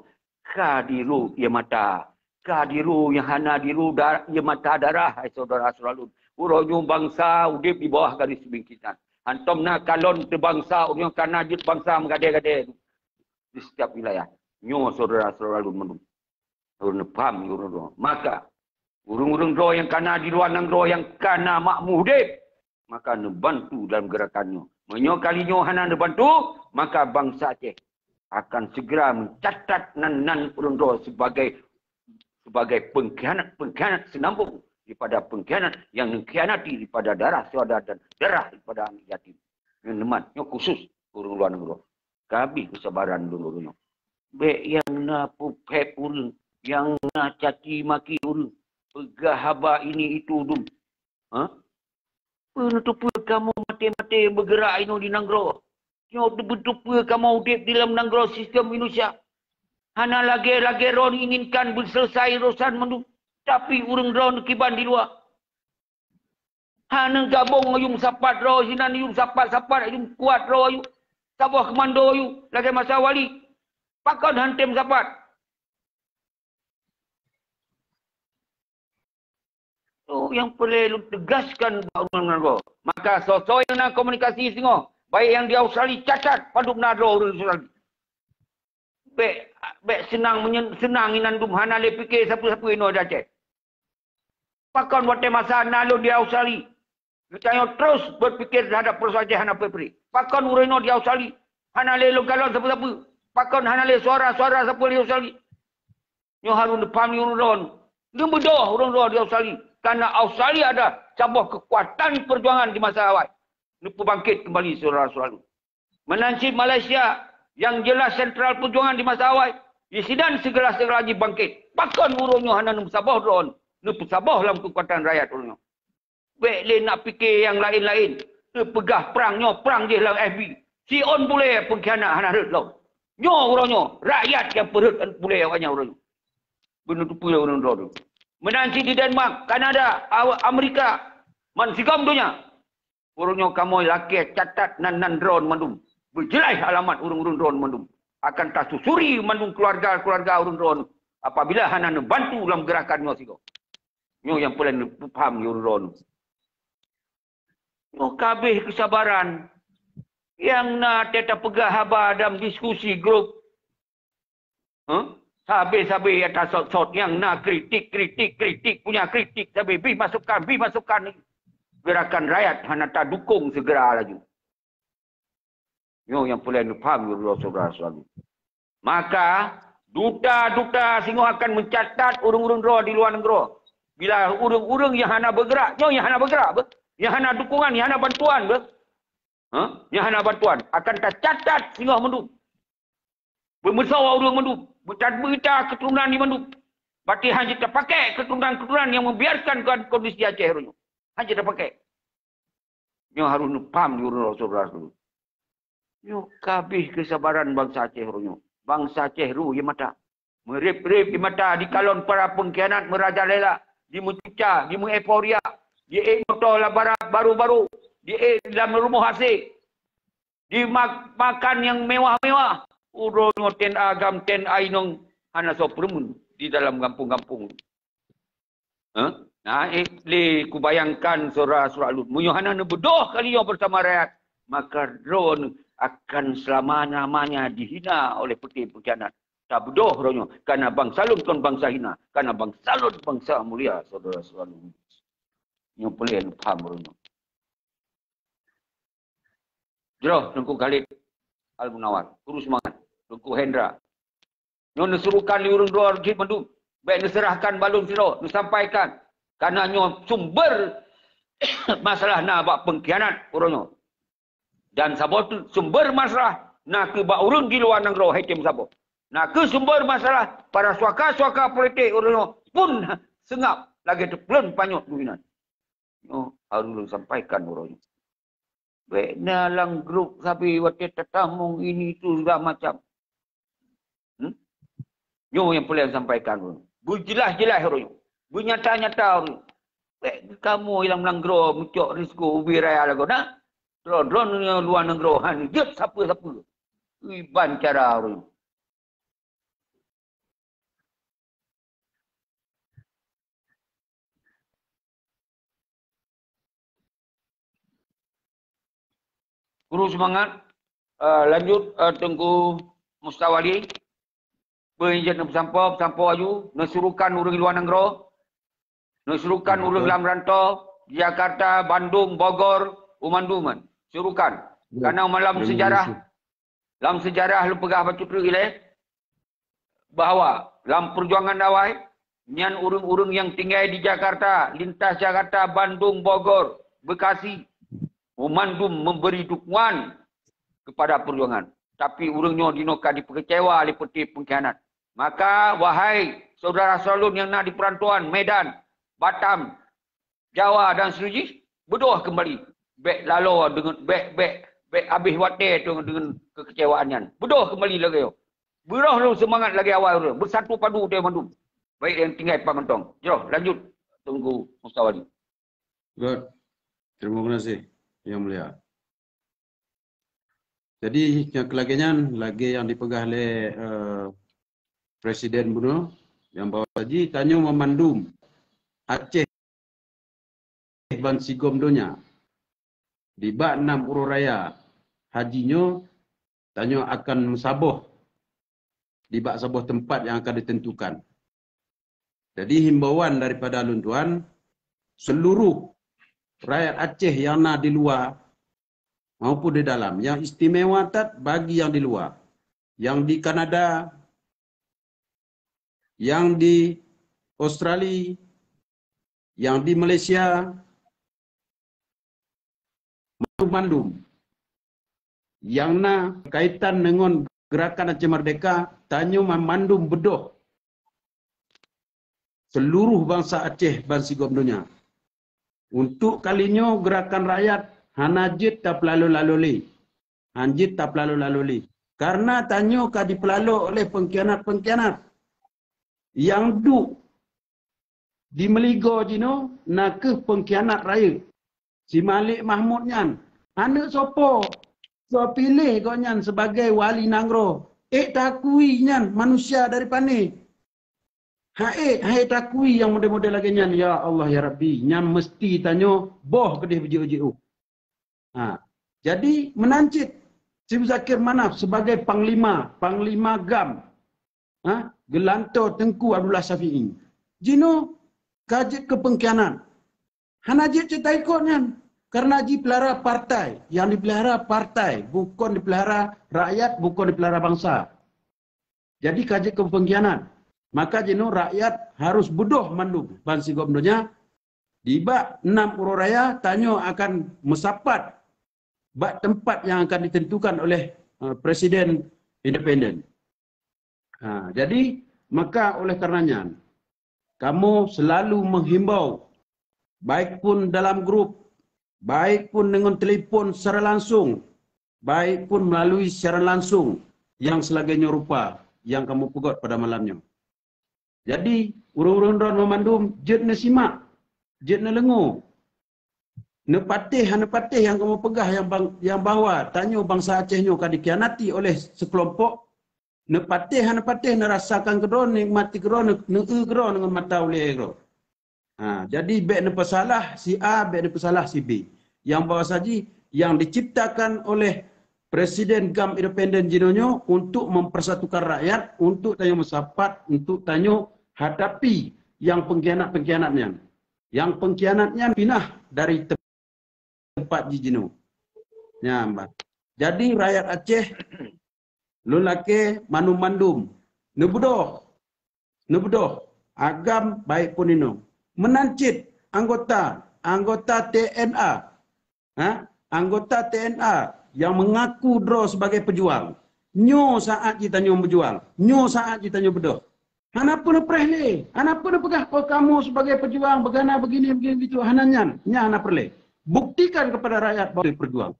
ka diru ié mata. Ka diru nyang hana diru da-, ié mata darah, hai syedara-syedara lôn. Uroe nyoe bansa udeb di bawah garis kemiskinan. Hantom na kalon teuh bansa, uroe nyoe ka na jeuet bansa meugadée-gadée di setiap wilayah. Nyoe syedara-syedara lôn mandum. Lôn paham ureuëng droe. Maka, ureuëng-ureuëng droe nyang ka na di luwa nanggroe nyang ka na makmu udeb, maka neubantu dalam gerakan nyoe. Meunyoe kali nyoe hana neubantu, maka bansa Aceh akan segera mencatat nan-nan ureuëng droe sebagai, sebagai pengkhianat-pengkhianat seunambong daripada pengkhianat nyang neukhianati daripada darah syuhada dan darah daripada aneuk yatim. Nyoe neumat, nyoe khusus ureuëng luwa nanggroe. Ka habéh keusabaran lôn uroe nyoe. Bék nyang na peuphét ureuëng, nyang na caci maki ureuëng, peugah haba ini itu dum. Ha? Peue neuteupeue kamoe maté-maté beugeurak inoe di nanggroe? Nyoe teupeue-teupeue kamoe udeb di lam nanggroe sistem Indonesia. Hana lagée-lagée droe inginkan beuseuleusoe urosan mandum, tapi ureuëng droe kiban di luwa. Hana gabong ayum sapat droe sinan, ayum sapat-sapat, ayum kuat droe ayum. Saboh keumando ayum lagée masa wali. Pakon han tem sapat? Oh, nyang peureulée lôn teugaskan bak ureuëng nanggroe. Maka soe-soe nyang na komunikasi singoh, baik nyang di Australia, catat padub na droe ureuëng Australia. Bék, bék seunang meunyen-, seunang inan dum hana lé pike sapeue-sapeue inoe di Aceh. Pakon watée masa na lôn di Australia, geutanyoe terus berpikir terhadap peursoalan Aceh hana peue-peue. Pakon ureuëng nyoe di Australia hana lé lôn kalon sapeue-sapeue? Pakon hana lé suara-suara sapeue di Australia? Nyoe harôh neupaham ureuëng droe. Neubeudôh ureuëng droe di Australia. Karena Australia adalah saboh kekuatan perjuangan di masa awai. Neupeubangkit kembali saudara-saudara. Meunan cit Malaysia nyang jeulaih sentral peujuangan di masa awai, di sinan segala-segala jibangkét. Pakon uroe nyoe hana neupeusaboh droe, neupeusaboh lam keukuatan rakyat uroe nyoe. Bék lé nak pike nyang laén-laén, neupeugah prang nyoe prang jih lam F B. Siôn bulée peungkhianat hana rhot lom. Nyoe uroe nyoe, rakyat nyang peurhot bulée awaknyan uroe nyoe. Beuneuteupeu ureuëng droe nyoe. Meunan cit di Denmark, Kanada, Aw-, Amerika, man sigom donya. Uroe nyoe kamoe lakée catat nan-nan droe mandum. Beujeulaih alamat ureuëng-ureuëng droe mandum. Akan tasusuri mandum keuluwarga-keuluwarga ureuëng droe apabila hana neubantu lam geurakan nyoe sigoe. Nyoe nyang peureulée neupeupham ureuëng droe. Nyoe ka habéh keusabaran. Nyang na teuh tapeugah haba dalam diskusi grup. Huh? Sabe-sabe ata sot-sot nyang na kritik, kritik, kritik, punya kritik sabe bih masukan, bih masukan. Gerakan rakyat hana tadukung segera laju. Nyoe nyang peureulée neupaham saudara-saudara. Maka duta-duta singoh akan mencatat ureuëng-ureuëng droe di luwa nanggroe. Bila ureuëng-ureuëng nyang hana bergerak, nyoe nyang hana bergerak beh, nyang hana dukungan, nyang hana bantuan beh. Ha? Nyang hana bantuan akan tacatat singoh mandum. Beumeusawa ureuëng mandum, beutabeurita keuturonan di mandum. Berarti hana jeuet tapakai keuturonan-keuturonan nyang membiarkan kon-, kondisi Aceh uroe nyoe. Hana jeuet tapakai. Nyoe harôh neupaham di ureuëng saudara-saudara. Nyoe ka habéh keusabaran bansa Aceh uroe nyoe. Bansa Aceh ru ié mata. Meurib-rib ié mata dikalon para peungkhianat meurajalela, dimeucuca, dimeueuforia, diék moto la bara-, baru-baru, diék lam rumoh asé. Dimak-, makan nyang mewah-mewah. Uroe nyoe ten agam ten ainong hana soe peureumeun di dalam gampông-gampông. Hah? Nah, eh, lé kubayangkan saudara-saudara lôn, meunyoe hana neubeudôh kali nyoe bersama rakyat, maka droe akan selama-lamanya dihina oleh peuti pengkhianat. Tabeudôh droe nyoe, karena bansa lôn kon bansa hina, karena bansa lôn bansa mulia, saudara-saudara lôn. Nyoe peureulée neupaham droe nyoe. Jroh Teungku Khalid Al-Munawar, terus semangat. Teungku Hendra. Nyoe neusuruhkan lé ureuëng droe jih mandum. Bèk neuseurahkan bak lôn sidroe, neusampaikan. Karena nyoe sumber masalah na bak pengkhianat uroe nyoe. Dan saboh teuk sumber masalah na keu bak ureuëng di luwa nanggroe hai tem saboh. Na keu sumber masalah para suaka-suaka politik uroe nyoe pun seungab lagèe teupeulon panyöt duinan. Nyoe harus lôn sampaikan uroe nyoe. Bèk na lam grup sabe watèe tatamong ini itu segala macam. Hmm? Nyoe nyang peureulèe sampaikan ulôn. Beujeulaih-jeulaih ureuëng. Beunyata-nyata ureuëng. Bèk kamoe lam nanggroe meucok risiko ubé raya lagoe na. Droe-droe nyoe luwa nanggroe han jeuet sapeue-sapeue. Iban cara ureuëng. Guru seumangat, eh, lanjut, eh, Teungku Mustawali. Peue nyang jeuet neupeusampoe, peusampoe aju, neusurukan ureuëng luwa nanggroe, neusurukan ureuëng lam rantô, Jakarta, Bandung, Bogor, u mandum nyan. Surukan. Karena malam sejarah, lam sejarah lôn peugah bacut treuk ilèe, bahwa lam peujuangan awai nyan ureuëng-ureuëng nyang tinggai di Jakarta, lintas Jakarta, Bandung, Bogor, Bekasi, u mandum memberi dukungan kepada peujuangan. Tapi ureuëng nyoe jinoe ka jipeukeucewa lé peuté pengkhianat. Maka, wahai syedara-syedara lôn nyang na di peurantauan Medan, Batam, Jawa dan seterusnya, beudôh keumbali. Bèk laloe deungon, bèk, bèk, bèk habéh watèe deungon, deungon keukeucewaan nyan. Beudôh keumbali lagèe nyoe. Beuroh lôn seumangat lagèe awai ureuëng. Beusatu padu teuh mandum. Baik nyang tinggai pat mantong. Jroh, lanjut Teungku Mustawali. Good. Terima kasih, Yang Mulia. Jadi, nyang keu lagèe nyan, lagèe nyang dipeugah lé, eh, Presiden bunoe, nyang bahwa jih tanyoe meumandum Aceh ban sigom donya. Di bak nam uroe raya haji nyoe, tanyoe akan meusaboh di bak saboh teumpat nyang akan ditentukan. Jadi, himbauan daripada lôn tuan, seluruh rakyat Aceh nyang na di luwa maupun di dalam, nyang istimewa that bagi nyang di luwa, nyang di Kanada, nyang di Australia, nyang di Malaysia, mandum-mandum nyang na kaitan deungon Gerakan Aceh Merdeka, tanyoe mandum beudôh seluruh bansa Aceh ban sigom donya. Untuk kali nyoe gerakan rakyat hana jeuet tapeulalo-lalo lé. Han jeuet tapeulalo-lalo lé. Karena tanyoe ka dipeulalo oleh pengkhianat-pengkhianat. Nyang duek di meuligoe jinoe na kheueh pengkhianat rayeuk. Si Malik Mahmud nyan, aneuk soe po? Soe piléh gobnyan sibagai wali nanggroe? Ék takui nyan manusia dari pané. Ha'ék, ha'ék takui nyang model-model lagèe nyan, ya Allah, ya Rabbi, nyan meusti tanyoe boh keudéh beujeuet-jeuet. Ha. Jadi, meunan cit, si Muzakir Manaf sebagai panglima, panglima gam, ha, geulantoe Teungku Abdullah Syafi'i. Jinoe ka jeuet keu pengkhianat. Hana jeuet cit taikot nyan. Karena jipeulara partai. Nyang dipeulara partai, bukon dipeulara rakyat, bukon dipeulara bansa. Jadi ka jeuet keu pengkhianat. Maka jinoe rakyat harus beudôh mandum ban sigom donya. Di bak nam uroe raya, tanyoe akan meusapat bak teumpat nyang akan ditentukan oleh, eh, presiden independen. Ha, jadi, maka oleh karena nyan, kamoe selalu menghimbau, baik pun dalam grup, baik pun deungon telepon secara langsung, baik pun melalui siaran langsung nyang seulagèe nyoe rupa nyang kamoe peugöt pada malam nyoe. Jadi, ureueng-ureueng droen banmandum jeuet neusimak, jeuet neudeungoe. Neupatéh hana neupatéh nyang kamoe peugah nyang bang-, nyang bahwa tanyoe bansa Aceh nyoe ka dikhianati oleh seukelompok. Neupatéh hana neupatéh neurasakan keudroe, neunikmati keudroe, neu-, neueu keudroe deungon mata ulèe droe. Ha, jadi bèk neupeusalah si A, bèk neupeusalah si B. Nyang bahwa saji nyang diciptakan oleh Presiden gam independen jinoe nyoe untuk mempersatukan rakyat, untuk tanyoe meusapat, untuk tanyoe hadapi nyang pengkhianat-pengkhianat nyan. Nyang pengkhianat nyan pinah dari teumpat jih jinoe. Nyan, bah. Jadi, rakyat Aceh, lôn lakèe mandum-mandum, neubeudôh, neubeudôh, agam baik pun inong. Meunan cit anggota, anggota T N A, ha? Anggota T N A yang mengaku droe sebagai pejuang. Nyoe saat jih tanyoe beujuang. Nyoe saat jih tanyoe beudôh. Hana peue neupreh lé. Hana peue neupeugah, "Oh, kamoe sebagai pejuang beugana begini, begini, begitu." Hana nyan. Nyan hana peureulée. Buktikan kepada rakyat bahwa pejuang.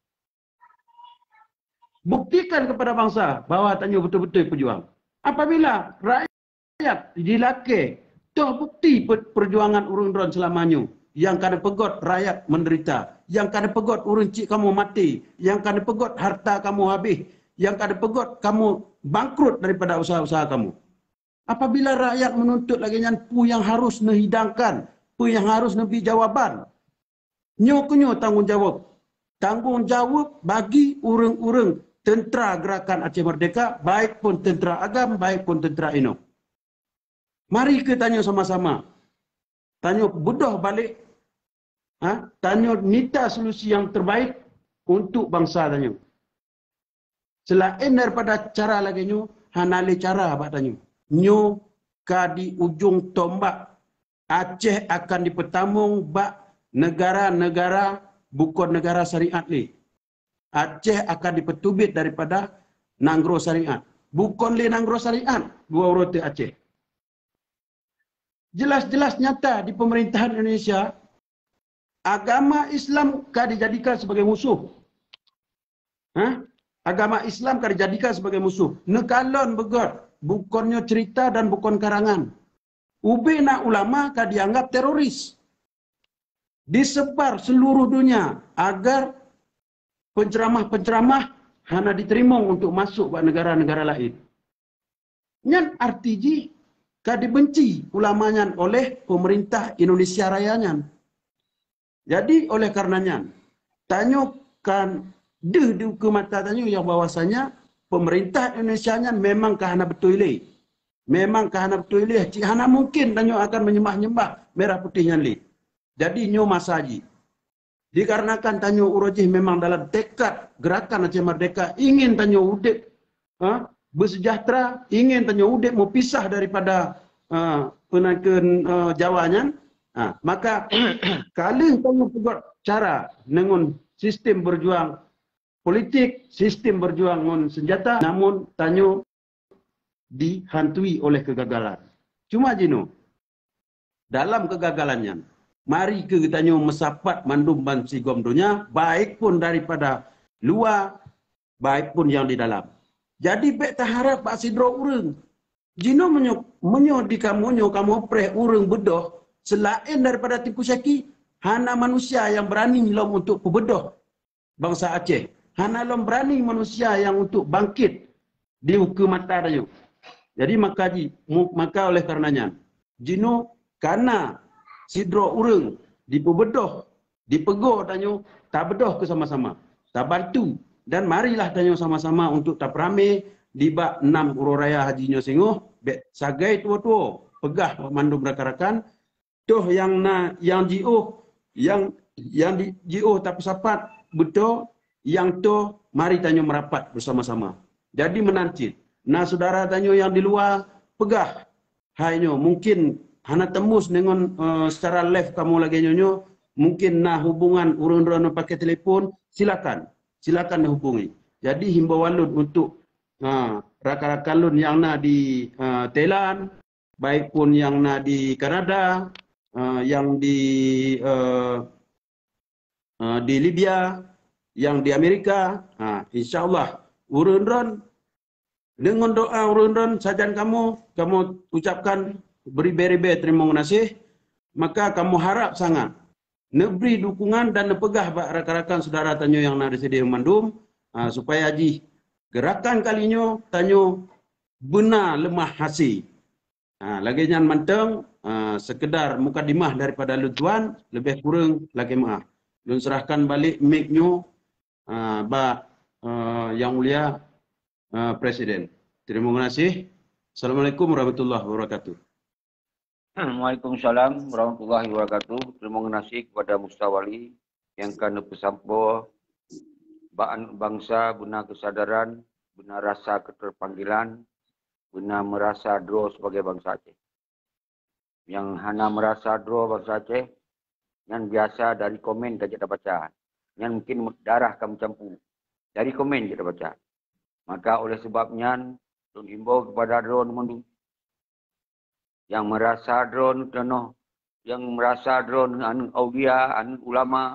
Buktikan kepada bangsa bahwa tanyoe beutôi-beutôi pejuang. Apabila rakyat jilakée, toh bukti pe-, perjuangan ureuëng droen selama nyoe, nyang ka neupeugot rakyat menderita, nyang ka neupeugot ureuëng chik kamoe maté, nyang ka neupeugot harta kamoe habéh, nyang ka neupeugot kamoe bangkrut daripada usaha-usaha kamoe. Apabila rakyat menuntut lagée nyan, peue nyang harus neuhidangkan, peue nyang harus neubi jawaban? Nyoe keunyoe tanggong jaweueb. Tanggong jaweueb bagi ureuëng-ureuëng teuntara Gerakan Aceh Merdeka, baik pun teuntara agam, baik pun teuntara inong. Mari keu tanyoe sama-sama. Tanyoe beudôh balek, ha? Tanyoe mita solusi nyang terbaik untuk bangsa tanyoe. Seulaén daripada cara lagée nyoe, hana lé cara bak tanyoe. Nyoe ka di ujong tombak. Aceh akan dipeutamong bak negara-negara bukon negara syariat lé. Aceh akan dipeuteubiet daripada nanggroe syariat. Bukon lé nanggroe syariat dua uroe teuk Aceh. Jelas-jelas nyata di pemerintahan Indonesia, agama Islam ka dijadikan sebagai musuh. Ha? Agama Islam ka dijadikan sebagai musuh. Neukalon beugét, bukon nyoe cerita dan bukon karangan. Ubé na ulama ka dianggap teroris. Disebar seluruh dunia agar penceramah-penceramah hana diterimong untuk masuk bak negara-negara lain. Nyan arti jih ka dibenci ulama nyan oleh pemerintah Indonesia Raya nyan. Jadi, oleh karena nyan, tanyoe kan deuh di ukeue mata tanyoe nyang bahwasanya pemerintah Indonesia nyan memang ka hana beutôi lé. Memang ka hana beutôi lé, cit hana mungkin tanyoe akan menyembah-nyembah merah putih nyan lé. Jadi, nyoe masa jih. Dikarenakan tanyoe uroe jih memang dalam tekad Gerakan Aceh Merdeka ingin tanyoe udeb, ha, bersejahtera, ingin tanyoe udeb meupisah daripada, ha, peunan keu, ha, Jawa nyan, ha, maka ka lheueh tanyoe peugot cara deungon sistem berjuang politik, sistem berjuang ngon senjata, namun tanyoe dihantui oleh kegagalan. Cuma jinoe, dalam kegagalan nyan, mari keu tanyoe meusapat mandum bansigom donya, baik pun daripada luwa, baik pun nyang di dalam. Jadi, bék taharab bak sidroe ureuëng. Jinoe meunyoe, meunyoe di kamoe nyoe kamoe preh ureuëng beudôh, seulaén daripada Teungku Syaki, hana manusia nyang beurani lom untuk peubeudoh bansa Aceh. Hana lom beurani manusia nyang untuk bangkit di ukeue mata tanyoe. Jadi, maka ji-, mu-, maka oleh karena nyan, jinoe kana sidroe ureuëng dipeubeudoh, dipeugoe tanyoe, tabeudoh keu sama-sama, tabantu, dan marilah tanyoe sama-sama untuk tapeuramé nibak nam uroe raya haji nyoe singoh, bék sagai tuwo-tuwo peugah bak mandum rakan-rakan, toh nyang na, nyang jiôh, nyang, nyang di, jiôh tapeusapat beutôi, nyang toh mari tanyoe meurapat beusama-sama. Jadi meunan cit, na syedara tanyoe nyang di luwa peugah hai nyoe, mungkin hana teumbus deungon, eh, secara live kamoe lagée nyoe nyoe, mungkin na hubungan ureuëng droeneuh pakai telepon, silakan, silakan hubungi. Jadi himbauan lôn untuk, ha, rakan-rakan lôn nyang na di, eh, Thailand, baik pun nyang na di Kanada, eh, nyang di, eh, eh, di Libya, nyang di Amerika, ha, insya Allah ureuëng droen deungon doa ureuëng droen sajan kamoe, kamoe ucapkan beuribée-ribée teurimong geunaséh, maka kamoe harab sangat neubri dukungan dan neupeugah bak rakan-rakan syedara tanyoe nyang na di sideh mandum, ha, supaya jih geurakan kali nyoe tanyoe beuna leumah hase. Ha, lagée nyan mantong, ha, sekedar mukadimah daripada lôn tuan, leubeh kureueng lakée meu'ah. Lôn seurahkan balek mic nyoe, ha, bak, ha, Yang Mulia, ha, Presiden. Teurimong geunaséh. Assalamualaikum warahmatullahi wabarakatuh. Waalaikumsalam warahmatullahi wabarakatuh. Teurimong geunaséh kepada Mustawali nyang ka neupeusampoe bak bansa beuna keusadaran, beuna rasa keuteupanggilan, beuna meurasa droe sibagai bansa Aceh. nyang hana meurasa droe bansa Aceh, nyan biasa dari komen ka jeuet tabaca. Nyan mungkin darah ka meucampur. Dari komen jeuet tabaca. Maka oleh sebab nyan, lôn imbau kepada droeneuh mandum, nyang meurasa droeneuh tanoh, nyang meurasa droeneuh aneuëk aulia, aneuëk ulama,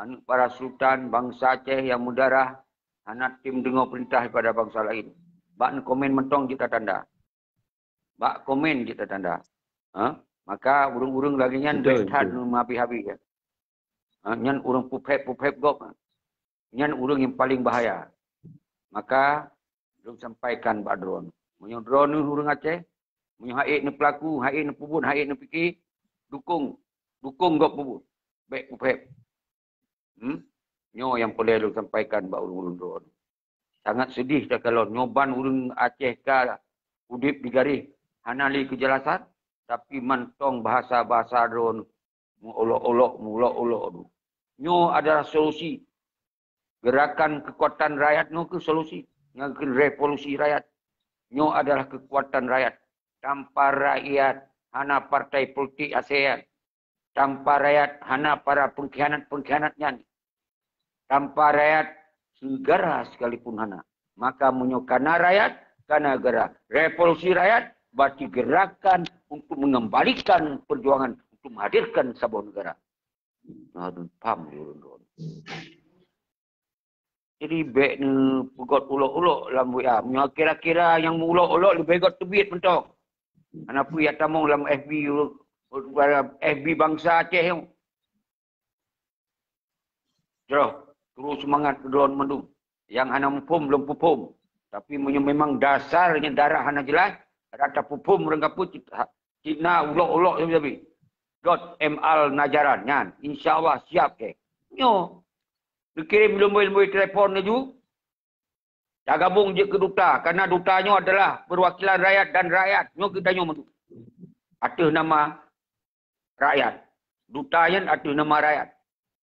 aneuëk para sultan bansa Aceh nyang meudarah, hana tem deungoe peurintah daripada bansa laén. Bak neukomen mantong jeuet tatanda. Bak komen jeuet tatanda. Ha? Maka ureuëng-ureuëng lagée nyan Betul, bèk that betul. Neuhabéh-habéh. Ha? Nyan ureuëng puphép-puphép gob. Nyan ureuëng nyang paleng bahaya. Maka lôn sampaikan bak droeneuh. Meunyoe droeneuh ureuëng Aceh, meunyoe haiek neupeulaku, haiek neupeubuet, haiek neupike, dukong, dukong gob peubuet. Bèk puphép. Hmm? Nyoe nyang peureulée lôn sampaikan bak ureuëng-ureuëng droeneuh. Sangat seudeh takalon nyoe ban ureuëng Aceh ka udeb di garéh hana lé keujelasan, tapi mantong bahasa-bahasa droeneuh meuolok-olok, meuolok-olok tu. Nyoe adalah solusi. Gerakan keukuatan rakyat nyoe keuh solusi. Nyoe keuh revolusi rakyat. Nyoe adalah keukuatan rakyat. Tanpa rakyat, hana partai politik ASEAN. Tanpa rakyat, hana para pengkhianat-pengkhianat nyan. Tanpa rakyat, negara sekalipun hana. Maka meunyoe kana rakyat, kana negara. Revolusi rakyat, berarti gerakan untuk mengembalikan perjuangan untuk menghadirkan saboh negara. Nah, tu paham ureuëng droeneuh. Jadi, bèk neupeugot ulok-ulok lam W A. Meunyoe kira-kira nyang meuulok-ulok leubeh got teubiet mantong. Hana peue jak tamong lam F B, F B bansa Aceh nyoe. Jroh, terus seumangat keu droeneuh mandum. Nyang hana muphom, lôn peuphom. Tapi meunyoe memang dasarnya darah hana jeulaih, rata peuphom ureuëng kapeue cit-, cit na ulok-ulok sabe-sabe. Got M Al Najaran nyan, insya Allah siap kèe. Nyoe, neukirém lumboi-lumboi telepon laju, tagabong jeuet keu duta, karena duta nyoe adalah perwakilan rakyat dan rakyat nyoe keuh tanyoe mandum. Ateueh nama rakyat. Duta nyan ateueh nama rakyat.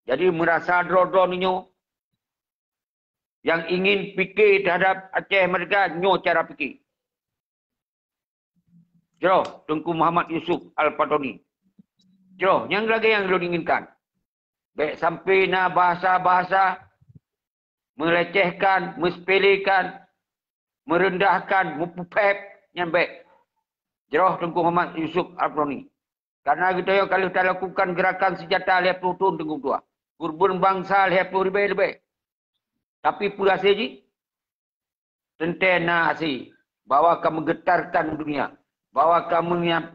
Jadi meurasa droe-droe nyoe nyang ingin pike terhadap Aceh merdeka, nyoe cara pike. Jroh Teungku Muhammad Yusuf Al-Fatoni. Jroh, nyang lagée nyang lôn inginkan. Bèk sampai na bahasa-bahasa melecehkan, meusepelekan, meurendahkan, meupuphép, nyan bèk. Jroh Teungku Muhammad Yusuf Al-Fatoni. Karena geutanyoe ka lheueh talakukan gerakan senjata lhèe ploh thon teungku tuha. Keureubeuen bansa lhèe ploh ribèe leubeh. Tapi peue hasé jih? Teuntèe na hasé bahwa ka meugetarkan dunia, bahwa ka meunya-,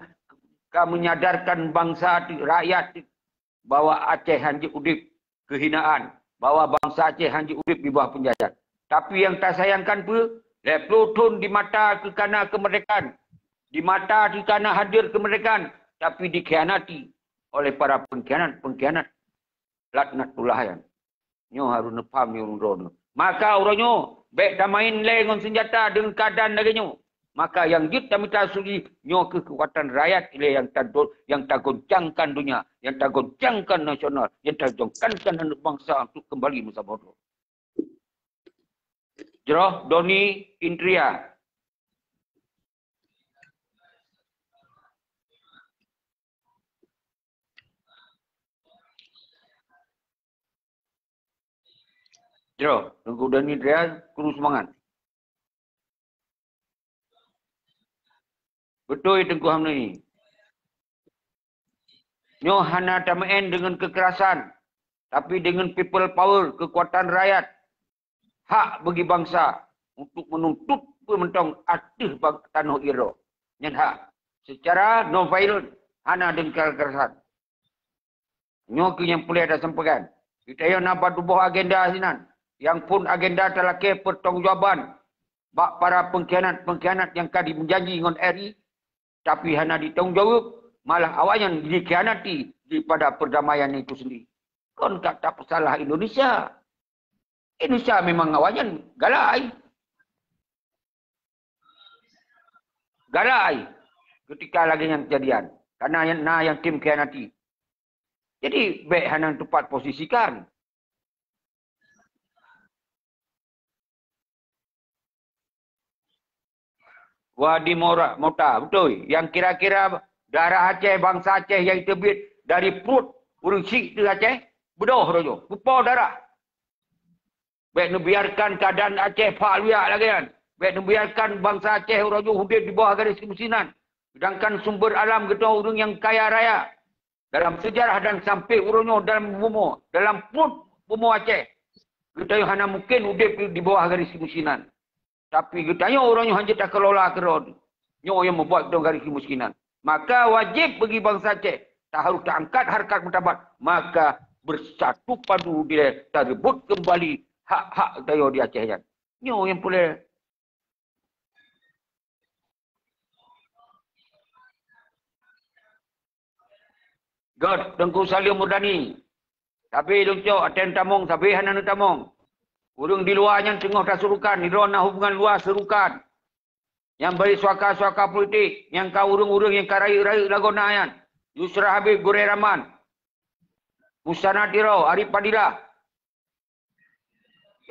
ka meunyadarkan bansa teuh, rakyat teuh, bahwa Aceh hana jeuet udeb keuhinaan, bahwa bansa Aceh hana jeuet udeb di bawah peunjajahan. Tapi nyang tasayangkan peue? Lhèe ploh thon di mata keu kana keumeurdekaan, di mata keu kana hadir keumeurdekaan, tapi dikhianati oleh para pengkhianat-pengkhianat laknatullah nyan. Nyoe harôh neupham nyoe ureuëng droeneuh. Maka uroe nyoe, bèk tamain lé ngon senjata deungon keuadaan lagée nyoe. Maka nyang jeuet tamita suluhi nyoe keuh keukuatan rakyat ilée nyang tado-, nyang tagoncangkan donya, nyang tagoncangkan nasional, nyang tagoncangkan aneuëk bansa untuk keumbali meusaboh droe. Jroh Doni Indria. Jroh, Teungku Doni Indria, kru seumangat. Beutôi Teungku Hamdi. Nyoe hana tameu'en deungon keukerasan, tapi deungon people power, keukuatan rakyat, hak bagi bansa untuk meununtut peue mantong ateueh bang-, tanoh ie droe. Nyan hak. Secara non-violent, hana deungon kekerasan. Nyoe keuh nyang peureulée tasampaikan. Geutanyoe na bak tuboh agenda sinan, nyang phon agenda talakée peurtanggongjawaban bak para pengkhianat-pengkhianat nyang ka jimeujanji ngon R I, tapi hana jitanggung jaweueb, malah awaknyan jikhianati daripada perdamaian itu sendiri. Kon ka tapeusalah Indonesia. Indonesia memang awaknyan galai. Galai ketika lagée nyan kejadian. Karena na nyang tem khianati. Jadi, bèk hana teupat posisikan. Wadi Mora, Mota, beutôi. Nyang kira-kira Darah Aceh, bansa Aceh nyang teubiet dari pruet ureuëng syiek teuh Aceh, beudôh uroe nyoe, peupo darah. Bék neubiarkan keuadaan Aceh phak luyak lagée nyan. Bék neubiarkan bansa Aceh uroe nyoe udeb di bawah garis keumiskinan. Sedangkan sumber alam geutanyoe ureuëng nyang kaya raya dalam seujarah dan sampai uroe nyoe dalam bumoe, dalam pruet bumoe Aceh, geutanyoe hana mungken udeb di bawah garis keumiskinan. Tapi geutanyoe uroe nyoe hana jeuet takeulola keudroe. Nyoe nyang meubuet geutanyoe garis keumiskinan. Maka wajéb bagi bansa Aceh, ta harôh taangkat hareukat martabat, maka beusatu padu dilée tareubot keumbali hak-hak geutanyoe di Aceh nyan. Nyoe nyang peureulée. Göt, Teungku Salim Murdani. Sabe lôn cok, até neutamong, sabe hana neutamong. Ureuëng di luwa nyan teungoh tasurukan, droe na hubungan luwa surukan. Nyang bri suaka-suaka politik, nyang ka ureuëng-ureuëng nyang ka rayeuk-rayeuk lagoe na nyan. Yusra Habib, Gurée Rahman, Husana Tiro, Arif Fadilah.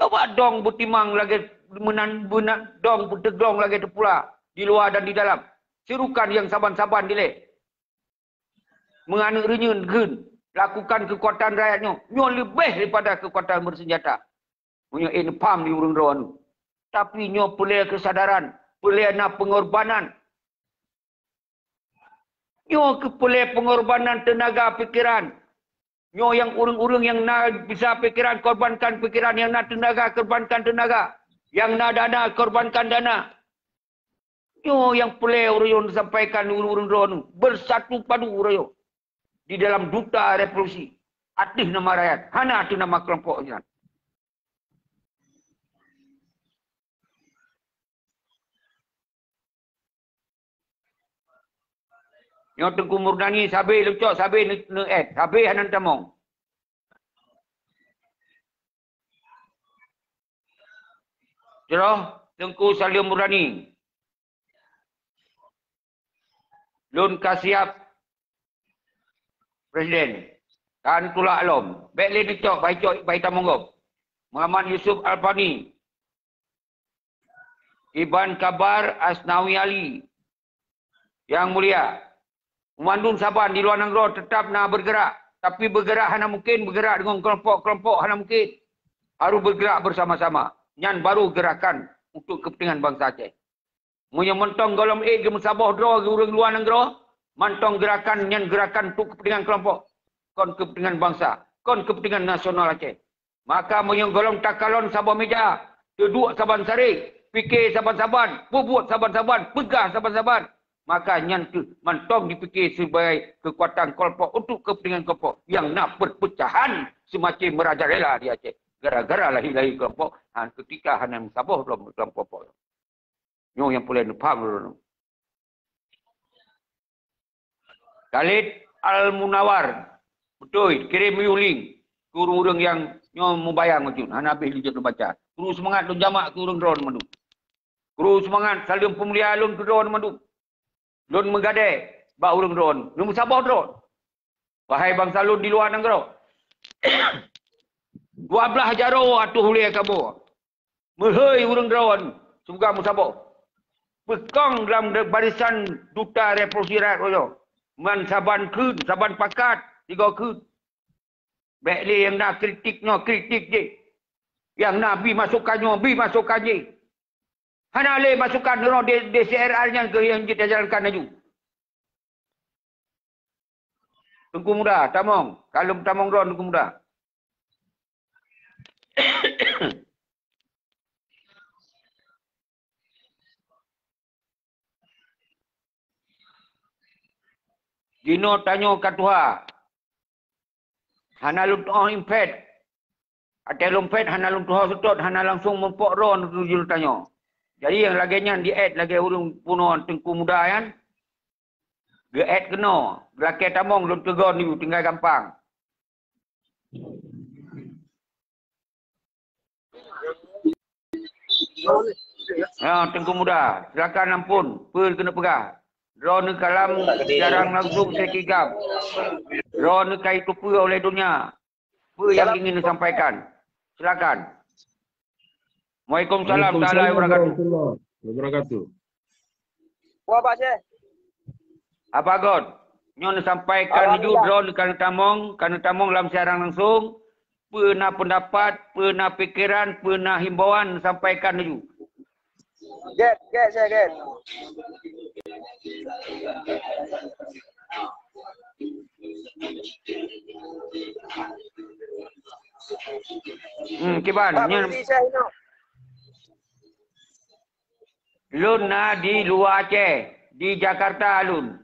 Coba dong beutimang lagée meunan, meunan dong beuteuglong lagée teupula di luwa dan di dalam. Surukan nyang saban-saban dilée. Meunganeuk reunyeun kheun, lakukan keukuatan rakyat nyoe. Nyoe leubeh daripada keukuatan beusenjata. Meunyoe ék neupham di ureuëng droe nyoe. Tapi nyoe peureulée keusadaran, peureulée na peungorbanan. Nyoe keuh peureulée peungorbanan teunaga pikiran. Nyoe nyang ureuëng-ureuëng nyang na bisa pikiran, korbankan pikiran, nyang na teunaga, korbankan teunaga, nyang na dana, korbankan dana. Nyoe nyang peureulée uroe nyoe neusampaikan ureuëng-ureuëng droeneuh, beusatu padu uroe nyoe di dalam duta revolusi ateueh nama rakyat, hana ateueh nama keulompok nyan. Nyoe Teungku Murdani sabe leucok, sabe ne-, ne-, eh, sabe hana tamong. Jroh Teungku Salim Murdani. Lôn ka siab Presiden. Kan tulak lom. Bék lé neucok, bai cok, bai tamong gob. Muhammad Yusuf Alfani. Iban Kabar Asnawi Ali. Yang mulia, mandum saban di luwa nanggroe teutap na beugerak, tapi beugerak hana mungken beugerak deungon keulompok-keulompok, hana mungken. Harôh beugerak beusama-sama. Nyan baru geurakan untuk keupeuntengan bansa Aceh. Meunyoe mantong gohlom ék geumeusaboh droe keu ureuëng luwa nanggroe, mantong geurakan nyan geurakan untuk keupeuntengan keulompok, kon keupeuntengan bansa, kon keupeuntengan nasional Aceh. Maka meunyoe gohlom takalon saboh meuja, teuduek saban saré, pike saban-saban, peubuet saban-saban, peugah saban-saban, maka nyan kheueh mantong jipike sibagai keukuatan keulompok untuk keupeuntengan keulompok nyang na peurpeucahan seumacam merajalela di Aceh. Gara-gara lahé-lahé keulompok, han keutika hana meusaboh lom keulompok. Nyoe nyang peureulée neupham lôn. Khalid Al-Munawar, beutôi, kirém miyueb link keu ureuëng-ureuëng nyang nyoe mubayang meucun, hana habéh lé jeuet neubaca. Kru seumangat lôn jamak keu ureuëng droeneuh mandum. Kru seumangat saleuem peumulia lôn keu droeneuh mandum. Lôn meugadée bak ureuëng droeneuh, neumeusaboh droeneuh. Wahai bansa lôn di luwa nanggroe, dua blaih jaroe ateueh ulée kamoe. Meuhôi ureuëng droeneuh, seumoga meusaboh. Peukong lam barisan duta revolusi rakyat uroe nyoe. Man saban kheun, saban pakat, sigoe kheun. Bék lé nyang na kritik nyoe, kritik jih. Nyang na bi masukan nyoe, bi masukan jih. Hana lé masukan droe D-, D C R R nyan keuh nyang jeuet tajalankan laju. Teungku Muda, tamong. Ka lheueh tamong droe Teungku Muda. Jinoe tanyoe ka tuha. Hana lôn tu'oh impet. Watée lôn pet hana lôn tuho seutôt, hana langsong meurumpok droe neutujôh tanyoe. Jadi nyang lagée nyan di-add lagée ureuëng bunoe Teungku Muda nyan, geu-add keunoe, geulakée tamong lôn teugon nyoe tinggai gampang. Ya, Teungku Muda, silakan ampôn, peue keuneuk peugah. Droeneuh kalam jarang langsong seukigam. Droeneuh ka jiteupeue oleh donya. Peue nyang ingin disampaikan? Silakan. Waalaikumsalam taala wabarakatuh. Warahmatullahi wabarakatuh. Wah, Pak Syekh. Abah Got, nyoe neusampaikan laju, droeneuh ka neutamong, ka neutamong lam siaran langsung, peue na peundapat, peue na pikeran, peue na himbauan, neusampaikan laju. Get, get, saya get. Hmm, kiban, Pak, nyan posisi saya, no. Lôn na di luwa Aceh, di Jakarta lôn.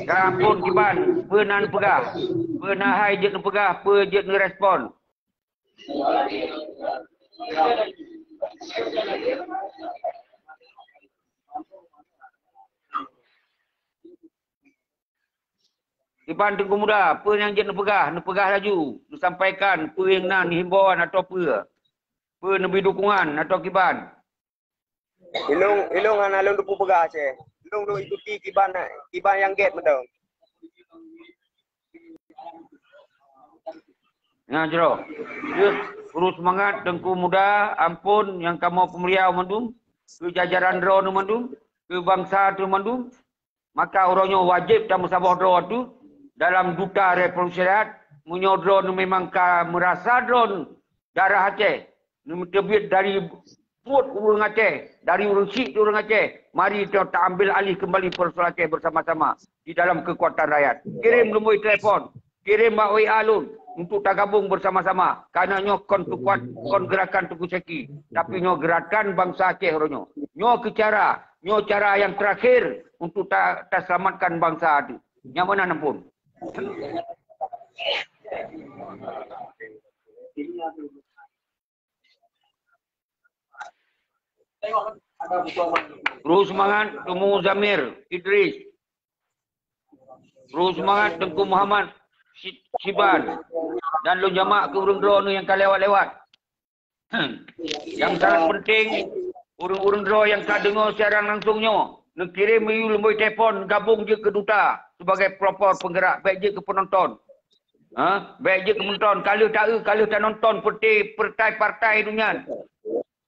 Ka ampôn kiban, peue na neupeugah, peue na hai jeuet neupeugah, peue jeuet neurespon. Iban Teungku Muda, peue nyang jeuet neupeugah, neupeugah laju, neusampaikan peue nyang na, neuhimbauan atau peue, peue neubri dukungan atau kiban. Ilong, ilong hana lôn teupeu peugah Aceh. Ilong lôn ikuti kiban, kiban nyang gét mantong. Nah, jroh. Jeuet, terus semangat Teungku Muda, ampôn nyang kamoe peumulia mandum, keu jajaran droeneuh mandum, keu bansa teuh mandum. Maka uroe nyoe wajéb tameusaboh droe teuh dalam duta revolusi rakyat. Meunyoe droeneuh memang ka meurasa droeneuh darah Aceh, neumeuteubiet dari buet ureuëng Aceh, dari ureuëng syiek di ureuëng Aceh, mari ta-, taambil alih kembali persoalan Aceh bersama-sama di dalam kekuatan rakyat. Kirim lumbôi telepon, kirim bak W A lôn untuk tagabong bersama-sama. Karena nyoe kon teukuat, kon gerakan Teungku Syeki, tapi nyoe gerakan bansa Aceh uroe nyoe. Nyoe keu cara, nyoe cara yang terakhir untuk ta-, taselamatkan bansa tu. Nyang meunan ampôn. Terus semangat, Teungku Zamir Idris. Terus semangat, Teungku Muhammad Si-, Siban. Dan lôn jamak keu ureuëng droeneuh nyang ka lewat-lewat. Nyang sangat penting, ureuëng-ureuëng droe nyang ka deungoe siaran langsung nyoe, neukirém miyueb lumbôi telepon gabong jeuet keu duta sebagai pelopor penggerak, bék jeuet keu penonton. Ha? Bék jeuet keu penonton, ka lheueh ta-, ka lheueh tanonton peureute-, peuretai partai dunia.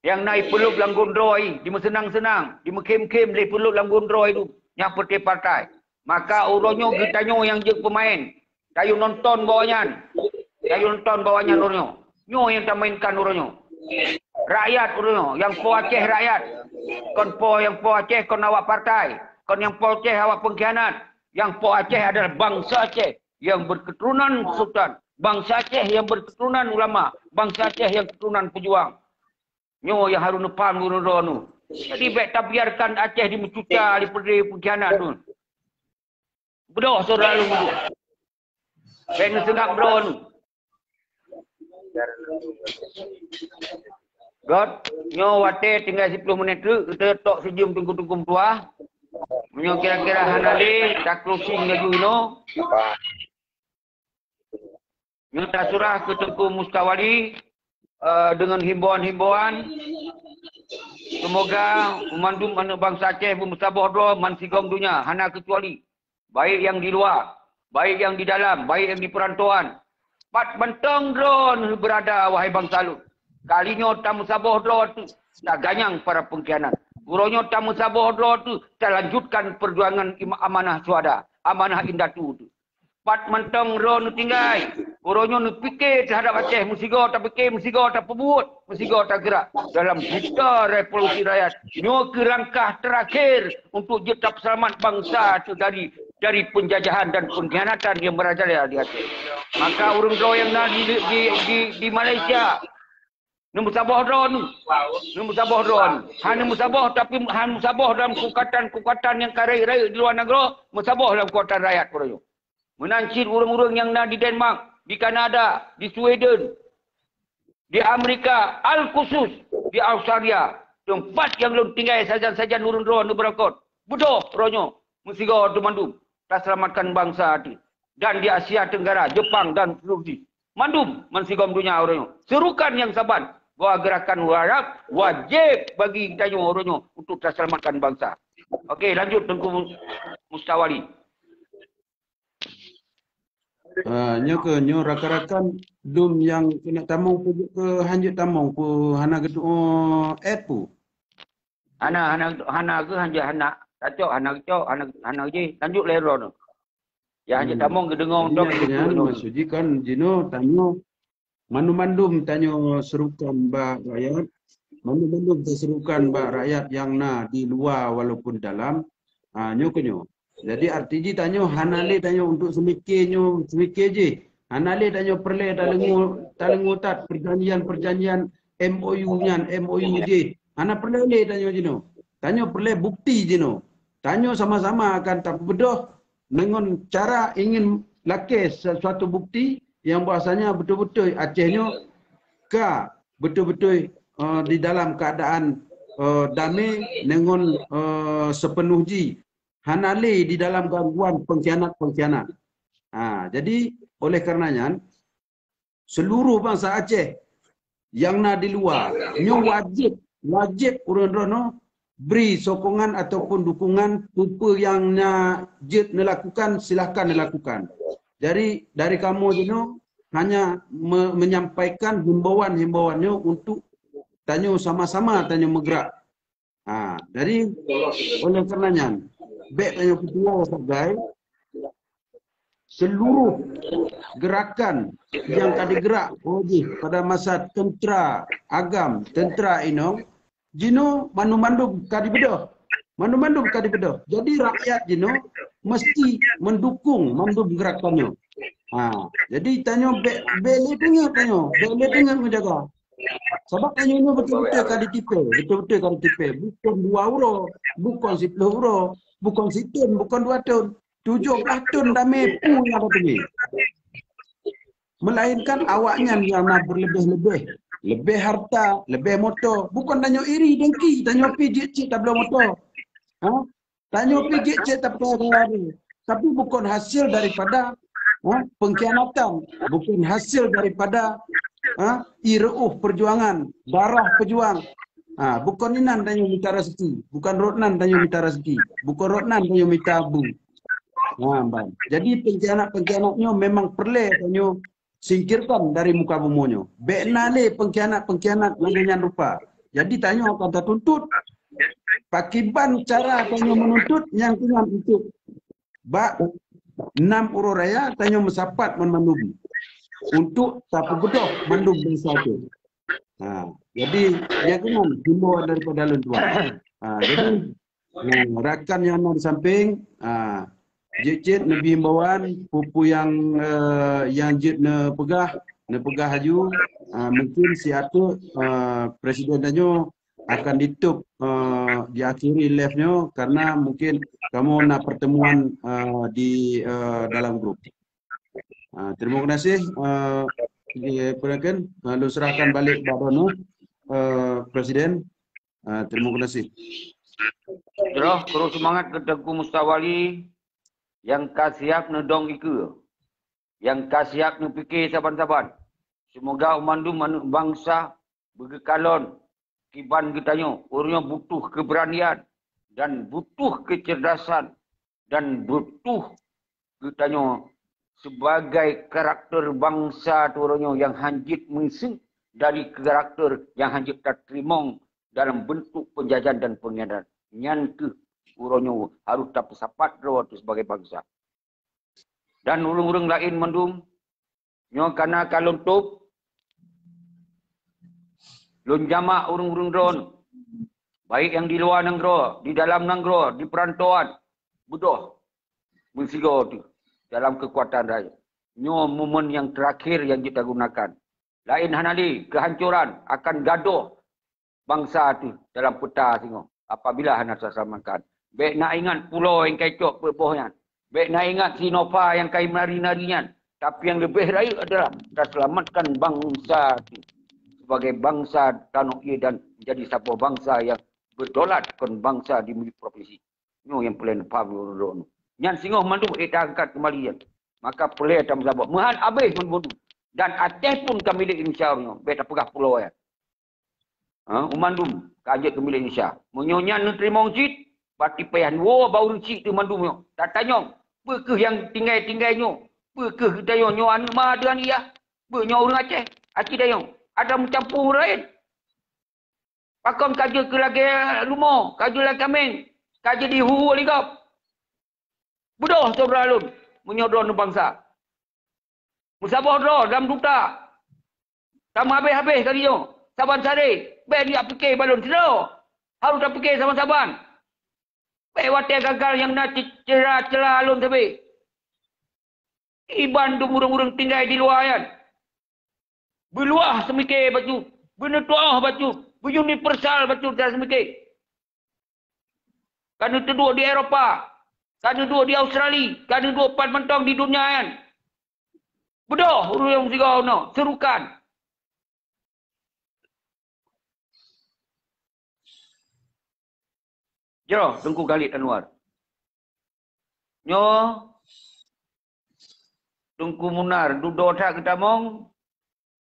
Nyang na ipeulop lam gon droe, dimeuseunang-seunang, dimeukhém-khém lé peulop lam gon droe tu, nyang peureute partai. Maka uroe nyoe geutanyoe nyang jeuet peumaén. Tayue nonton bak awaknyan. Tayue nonton bak awaknyan uroe nyoe. Nyoe nyang tamainkan uroe nyoe. Rakyat uroe nyoe, nyang po Aceh rakyat. Kon po, nyang po Aceh kon awak partai. Kon nyang po Aceh awak pengkhianat. Nyang po Aceh adalah bangsa Aceh yang berketurunan sultan. Bangsa Aceh yang berketurunan ulama. Bangsa Aceh yang keturunan pejuang. Nyoe nyang harôh neupaham geutanyoe. Jadi bék tabiarkan Aceh dimeucuca, dipeureulée pengkhianat tu. Beudôh syedara lôn. Bék neuseungab droe. Got, nyoe watée tinggai siploh menit treuk, kita tok sijeuem teungku-teungku meutuah. Meunyoe kira-kira hana lé, ta closing laju inoe. Nyoe tasurah keu Teungku Mustawali, eh, deungon himbauan-himbauan. Seumoga mandum aneuëk bansa Aceh beumeusaboh droe bansigom donya, hana keucuali. Baik nyang di luwa, baik nyang di dalam, baik nyang di peurantauan. Pat mantong droeneuh beurada, wahai bansa lôn. Kali nyoe tameusaboh droe teuh, taganyang para pengkhianat. Uroe nyoe tameusaboh droe teuh, talanjutkan peujuangan ima-, amanah syuhada, amanah indatu teuh. Pat mantong droeneuh tinggai, uroe nyoe neupike teuhadap Aceh, meusigoe tapike, meusigoe tapeubuet, meusigoe tageurak dalam duta revolusi rakyat. Nyoe keuh langkah terakhir untuk jeuet tapeuseulamat bansa teuh dari, dari penjajahan dan pengkhianatan yang merajalela di Aceh. Maka ureuëng droe nyang na di, di, di, di Malaysia, neumeusaboh droeneuh. Neumeusaboh droeneuh. Hana meusaboh, tapi hana meusaboh dalam kekuatan-kekuatan nyang ka rayeuk-rayeuk di luwa nanggroe, meusaboh dalam kekuatan rakyat uroe nyoe. Meunan cit ureuëng-ureuëng nyang na di Denmark, di Kanada, di Sweden, di Amerika, al khusus di Australia, teumpat nyang lôn tinggai sajan-sajan ureuëng droeneuh beurangkot. Beudôh uroe nyoe, meusigoe teuh mandum, taseulamatkan bansa teuh. Dan di Asia Tenggara, Jepang dan seluruh jih. Mandum, bansigom donya uroe nyoe. Serukan nyang saban bahwa gerakan Arab wajéb bagi geutanyoe uroe nyoe untuk taseulamatkan bansa. Oke, lanjut Teungku Mustawali. Ah, nyoe keuh, nyoe rakan-rakan dum nyang keuneuk tamong peue jeuet keu hanjeuet tamong peue hana geutu'oh et peue? Hana, hana, hana keuh hanjeuet hana tacok, hana geucok, hana, hana jih. Lanjut lé droeneuh. Ya, hanjeuet tamong geudeungoe. Jadi, untuk nyan itu, nyan, maksud jih kan jinoe tanyoe mandum-mandum tanyoe serukan bak rakyat, mandum-mandum taserukan bak rakyat nyang na di luwa walaupun dalam, ha, nyoe keuh nyoe. Jadi, arti jih tanyoe hana lé tanyoe untuk seumiké nyoe, seumiké jih. Hana lé tanyoe peureulée tadeungoe, tadeungoe that perjanjian-perjanjian M O U nyan, M O U jih. Hana peureulée lé tanyoe jinoe. Tanyoe peureulée bukti jinoe. Tanyoe sama-sama akan tapeubeudôh deungon cara ingin lakée sesuatu bukti nyang bahwasanya beutôi-beutôi Aceh nyoe ka beutôi-beutôi, eh, di dalam keadaan, eh, damé deungon, eh, seupeunoh jih, hana lé di dalam gangguan pengkhianat-pengkhianat. Ha, jadi oleh karena nyan, seluruh bansa Aceh nyang na di luwa, nyoe wajéb, wajéb ureuëng droeneuh bri sokongan ataupun dukungan peue-peue nyang na jeuet neulakukan, silahkan neulakukan. Jadi, dari kamoe jinoe hanya me-, menyampaikan himbauan-himbauan nyoe untuk tanyoe sama-sama tanyoe meugerak. Ha, jadi, oleh karena nyan, bék tanyoe peutuwoe sagai seluruh gerakan nyang ka digerak oleh pada masa tentera agam, tentera inong, jinoe mandum-mandum ka dibeudôh. Mandum-mandum ka dibeudôh. Jadi, rakyat jinoe mesti mendukung mandum gerakan nyoe. Ha, jadi tanyoe bék, bék lé teungeut tanyoe, bék lé teungeut meujaga. Sabab tanyoe nyoe beutôi-beutôi ka ditipée, beutôi-beutôi ka ditipée. Bukon dua uroe, bukon siplôh uroe, bukon sithon, bukon dua thon. Tujoh blah thon damé peue nyang ka teumé. Melainkan awaknyan nyang na berlebih-lebih, leubeh harta, leubeh moto. Bukon tanyoe iri, dengki, tanyoe pih jeuet cit tabloe moto. Ha? Tanyoe pih jeuet cit tapeucaya. Tapi bukon hasil daripada, ha, pengkhianatan, bukon hasil daripada, ha, ireu'uh perjuangan, darah pejuang. Ha, bukon inan tanyoe mita rezeki, bukon rot nan tanyoe mita rezeki, bukon rot nan tanyoe mita bu. Ha, ban. Jadi pengkhianat-pengkhianat nyoe memang peureulée tanyoe singkirkan dari muka bumoe nyoe. Bék na lé pengkhianat-pengkhianat lagée nyan rupa. Jadi tanyoe akan tatuntut pakiban cara tanyoe meununtut nyang keunan untuk bak nam uroe raya tanyoe meusapat mandum untuk tapeubeudôh mandum bansa teuh. Ha, jadi nyang keunan himbauan daripada lôn tuan. Ha, jadi, ha, rakan nyang na di samping, ha, jeuet cit neubi himbauan, peue-peue nyang, eh, nyang jeuet neupeugah, neupeugah laju. Ha, mungkin siat teuk, eh, presiden tanyoe akan ditôb, eh, diakhiri live nyoe karena mungkin kamoe na pertemuan, eh, di, eh, dalam grup. Ah, terima kasih, eh, di, apa kan, eh, lôn serahkan balik bak droeneuh, eh, Presiden. Ah, terima kasih. Droe, terus semangat keu Teungku Mustawali nyang ka siap neudong ikeue, nyang ka siap neupike saban-saban. Seumoga mandum aneuk bansa beugeukalon kiban geutanyoe, ureuëng nyoe butuh keubeuranian dan butuh keucerdasan dan butuh geutanyoe sibagai karakter bansa teuh uroe nyoe nyang hanjeuet meuseuh dari karakter nyang hanjeuet tateurimong dalam beuntuk peunjajahan dan peungianatan. Nyan keuh uroe nyoe harôh tapeusapat droe teuh sibagai bansa. Dan ureuëng-ureuëng laén mandum, nyoe kana ka lôn tôb, lôn jamak ureuëng-ureuëng droeneuh, baik nyang di luwa nanggroe, di dalam nanggroe, di peurantauan, beudôh meusigoe teuh dalam keukuatan rayeuk. Nyoe momen nyang teurakhir nyang jeuet tagunakan. Laén hana lé keuhancoran akan gadôh bansa teuh dalam peuta singoh apabila hana taselamatkan. Bék na ingat pulo nyang kai cok peuet boh nyan. Bék na ingat Sinova nyang kai meunari-nari nyan. Tapi nyang leubeh rayeuk adalah taseulamatkan bansa teuh sebagai bansa tanoh ié dan menjadi saboh bansa nyang beudaulat kon bansa di miyueb provinsi. Nyoe nyang peureulée neupaham lé droeneuh. Nyan singoh mandum ék taangkat keumbali nyan. Maka peureulée tameusaboh. Meuhan abéh mandum. Dan Aceh pun ka milék Indonesia uroe nyoe. Bék tapeugah pulo nyan. Ha, u mandum ka jeuet keu milék Indonesia. Meunyoe nyan neuteurimong cit, berarti payah woe bak ureuëng chik teuh mandum nyoe. Tatanyong, peu kheueh nyang tinggai-tinggai nyoe? Peu kheueh geutanyoe nyoe aneuk ma deungon yah? Beu nyoe ureuëng Aceh, aci dayong. Ada meucampur ureuëng laén. Pakon ka jeuet keu lagée lumo, ka jeuet lagée kaméng, ka jeuet di hu-hu lé gob. Beudôh syedara lôn, meunyoe droeneuh bansa. Meusaboh droe lam duta. Tameuhabéh-habéh ka jinoe. Saban saré, bék neujak pike balon sidroe. Harôh tapike saban-saban. Bék watée gagal nyang na ce-, ceula-ceula lôn sabe. Iban dum ureuëng-ureuëng tinggai di luwa nyan. Beuluwah seumike bacut, beuneutuoh bacut, beuniversal bacut dan seumike. Ka neuteuduek di Eropa, ka neuduek di Australia, ka neuduek pat mantong di dunia nyan. Beudôh ureuëng sigoe unoe, seurukan. Jroh Teungku Khalid Anwar. Nyoe Teungku Munar dudoe that geutamong,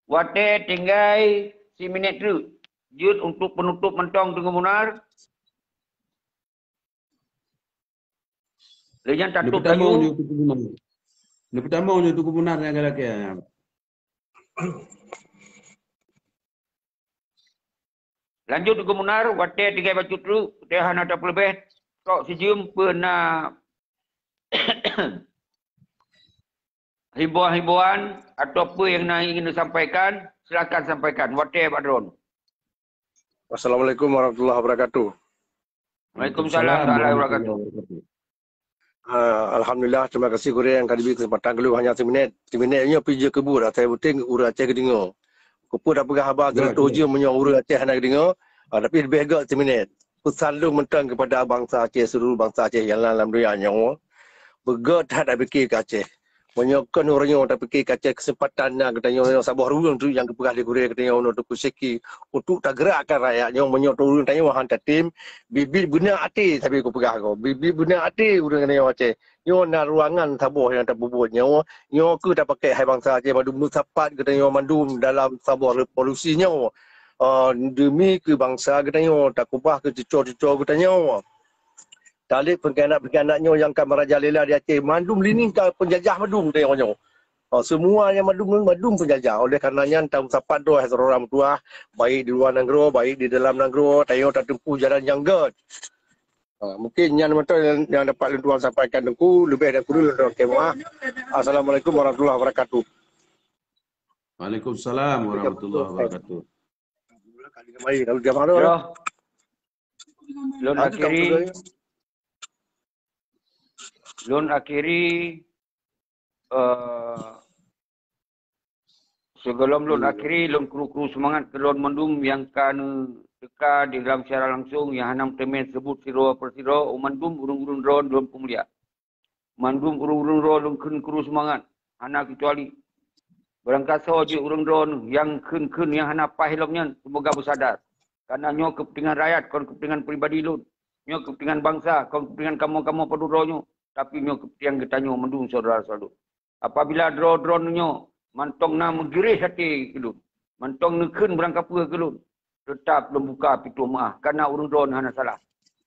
watée tinggai siminét treuk. Jeuet untuk peunutup mantong Teungku Munar. Lé nyan tatôp laju. Neupeutamong nyoe Teungku Munar. Neupeutamong nyoe Teungku Munar nyang galakée. Lanjut Teungku Munar, watée tinggai bacut treuk, watée hana tapeuleubeh, tok sijeuem peue na himbauan-himbauan atau peue nyang na ingin disampaikan, silakan sampaikan. Watée bak droeneuh. Wassalamualaikum warahmatullahi wabarakatuh. Waalaikumsalam warahmatullahi wabarakatuh. Ah, alhamdulillah, terima kasih gurée nyang ka geubri keuseumpatan keu lôn hanya siminét. Siminét nyoe pih jeuet keu buet, asai penting ureuëng Aceh geudeungoe. Keupeue tapeugah haba sireutôh jeuem meunyoe ureuëng Aceh hana geudeungoe, ah, tapi leubeh gét siminét. Peusan lôn mantong keupada bansa Aceh, seuluruh bansa Aceh nyang na lam donya nyoe, beugét that tapike keu Aceh. Meunyoe kon uroe nyoe tapike keu Aceh, keuseumpatan na geutanyoe nyoe saboh ruweueng tu nyang geupeugah lé gurée geutanyoe nyoe Teungku Syeki untuk tageurakkan rakyat nyoe. Meunyoe ureuëng tanyoe han tatem, biet-biet beuna até sabe kupeugah ko. Biet-biet beuna até ureuëng geutanyoe Aceh. Nyoe na ruangan saboh nyang tapeubuet nyoe. Nyoe keuh tapakée hai bansa Aceh mandum meusapat geutanyoe mandum dalam saboh revolusi nyoe. Ah, demi keu bansa geutanyoe, takeubah keu cuco-cuco geutanyoe. Talét pengkhianat-pengkhianat nyoe nyang ka merajalela di Aceh, mandum lining ka peunjajah mandum tanyoe nyoe. Oh, semua nyang mandum, mandum peunjajah. Oleh karena nyan, tameusapat droe hai syedara meutuwah, baik di luwa nanggroe, baik di dalam nanggroe, tanyoe tateumpuh jalan nyang gét. Ha, mungkin nyan mantong nyang, nyang dapat lôn tuan sampaikan Teungku, leubeh dan kureueng lôn tuan kheun meuah. Assalamualaikum warahmatullahi wabarakatuh. Waalaikumsalam warahmatullahi wabarakatuh. Lalu jamaah tu. Yo. Lôn akhiri, lôn akhiri, eh, sigohlom lôn akhiri, lôn kru-kru seumangat keu droe mandum nyang ka neuteuka di dalam siaran langsung nyang hana meuteumé seubut sidroe per sidroe, u mandum ureuëng-ureuëng droe lôn peumulia. Mandum ureuëng-ureuëng droe lôn kheun kru seumangat, hana keucuali. Beurangkasoe jeuet ureuëng droe nyang kheun-kheun nyang hana paih lom nyan, seumoga beusadar. Karena nyoe keupeuntengan rakyat, kon keupeuntengan pribadi lôn. Nyoe keupeuntengan bansa, kon keupeuntengan kamoe-kamoe padum droe nyoe, tapi nyoe keupeuntengan geutanyoe mandum syedara-syedara lôn. Apabila droe-droe nyoe mantong na meugeureh até keu lôn, mantong neukheun beurangkapeue keu lôn, teutap lôn buka pintoe meuah, karena ureuëng droe hana salah.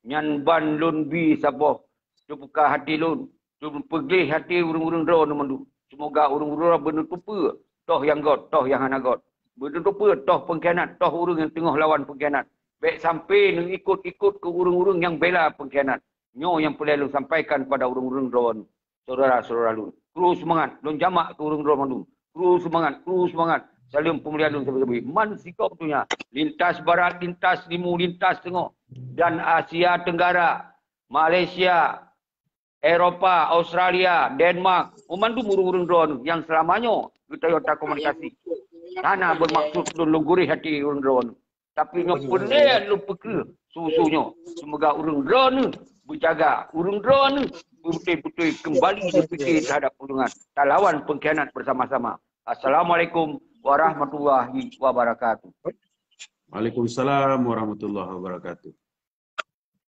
Nyan ban lôn bi saboh teubuka hati lôn, lôn peugleh hati ureuëng-ureuëng droe mandum. Seumoga ureuëng-ureuëng droe beuneuteupeu toh nyang gét, toh nyang hana gét. Beuneuteupeu toh peungkhianat, toh ureuëng nyang teungoh lawan peungkhianat. Bék sampai neuikot-ikot keu ureuëng-ureuëng nyang bela peungkhianat. Nyoe nyang peureulée lôn sampaikan keupada ureuëng-ureuëng droe syedara-syedara lôn. Kru seumangat, lôn jamak keu ureuëng droe mandum. Kru seumangat, kru seumangat. Saleuem peumulia lôn sabe-sabe. Man sikok donya, lintas barat, lintas timu, lintas teungoh, dan Asia Tenggara, Malaysia, Eropa, Australia, Denmark, u mandum ureuëng-ureuëng droe nyang seulama nyoe geutanyoe takomunikasi. Hana beumaksud lôn lôn gureh hati ureuëng droe. Tapi nyoe peureulée lôn peukreueh su-su nyoe. Seumoga ureuëng droeneuh beujaga, ureuëng droeneuh beutôi-beutôi keumbali neupike teuhadap peungeungan talawan peungkhianat beusama-sama. Assalamualaikum warahmatullahi wabarakatuh. Waalaikumsalam warahmatullahi wabarakatuh.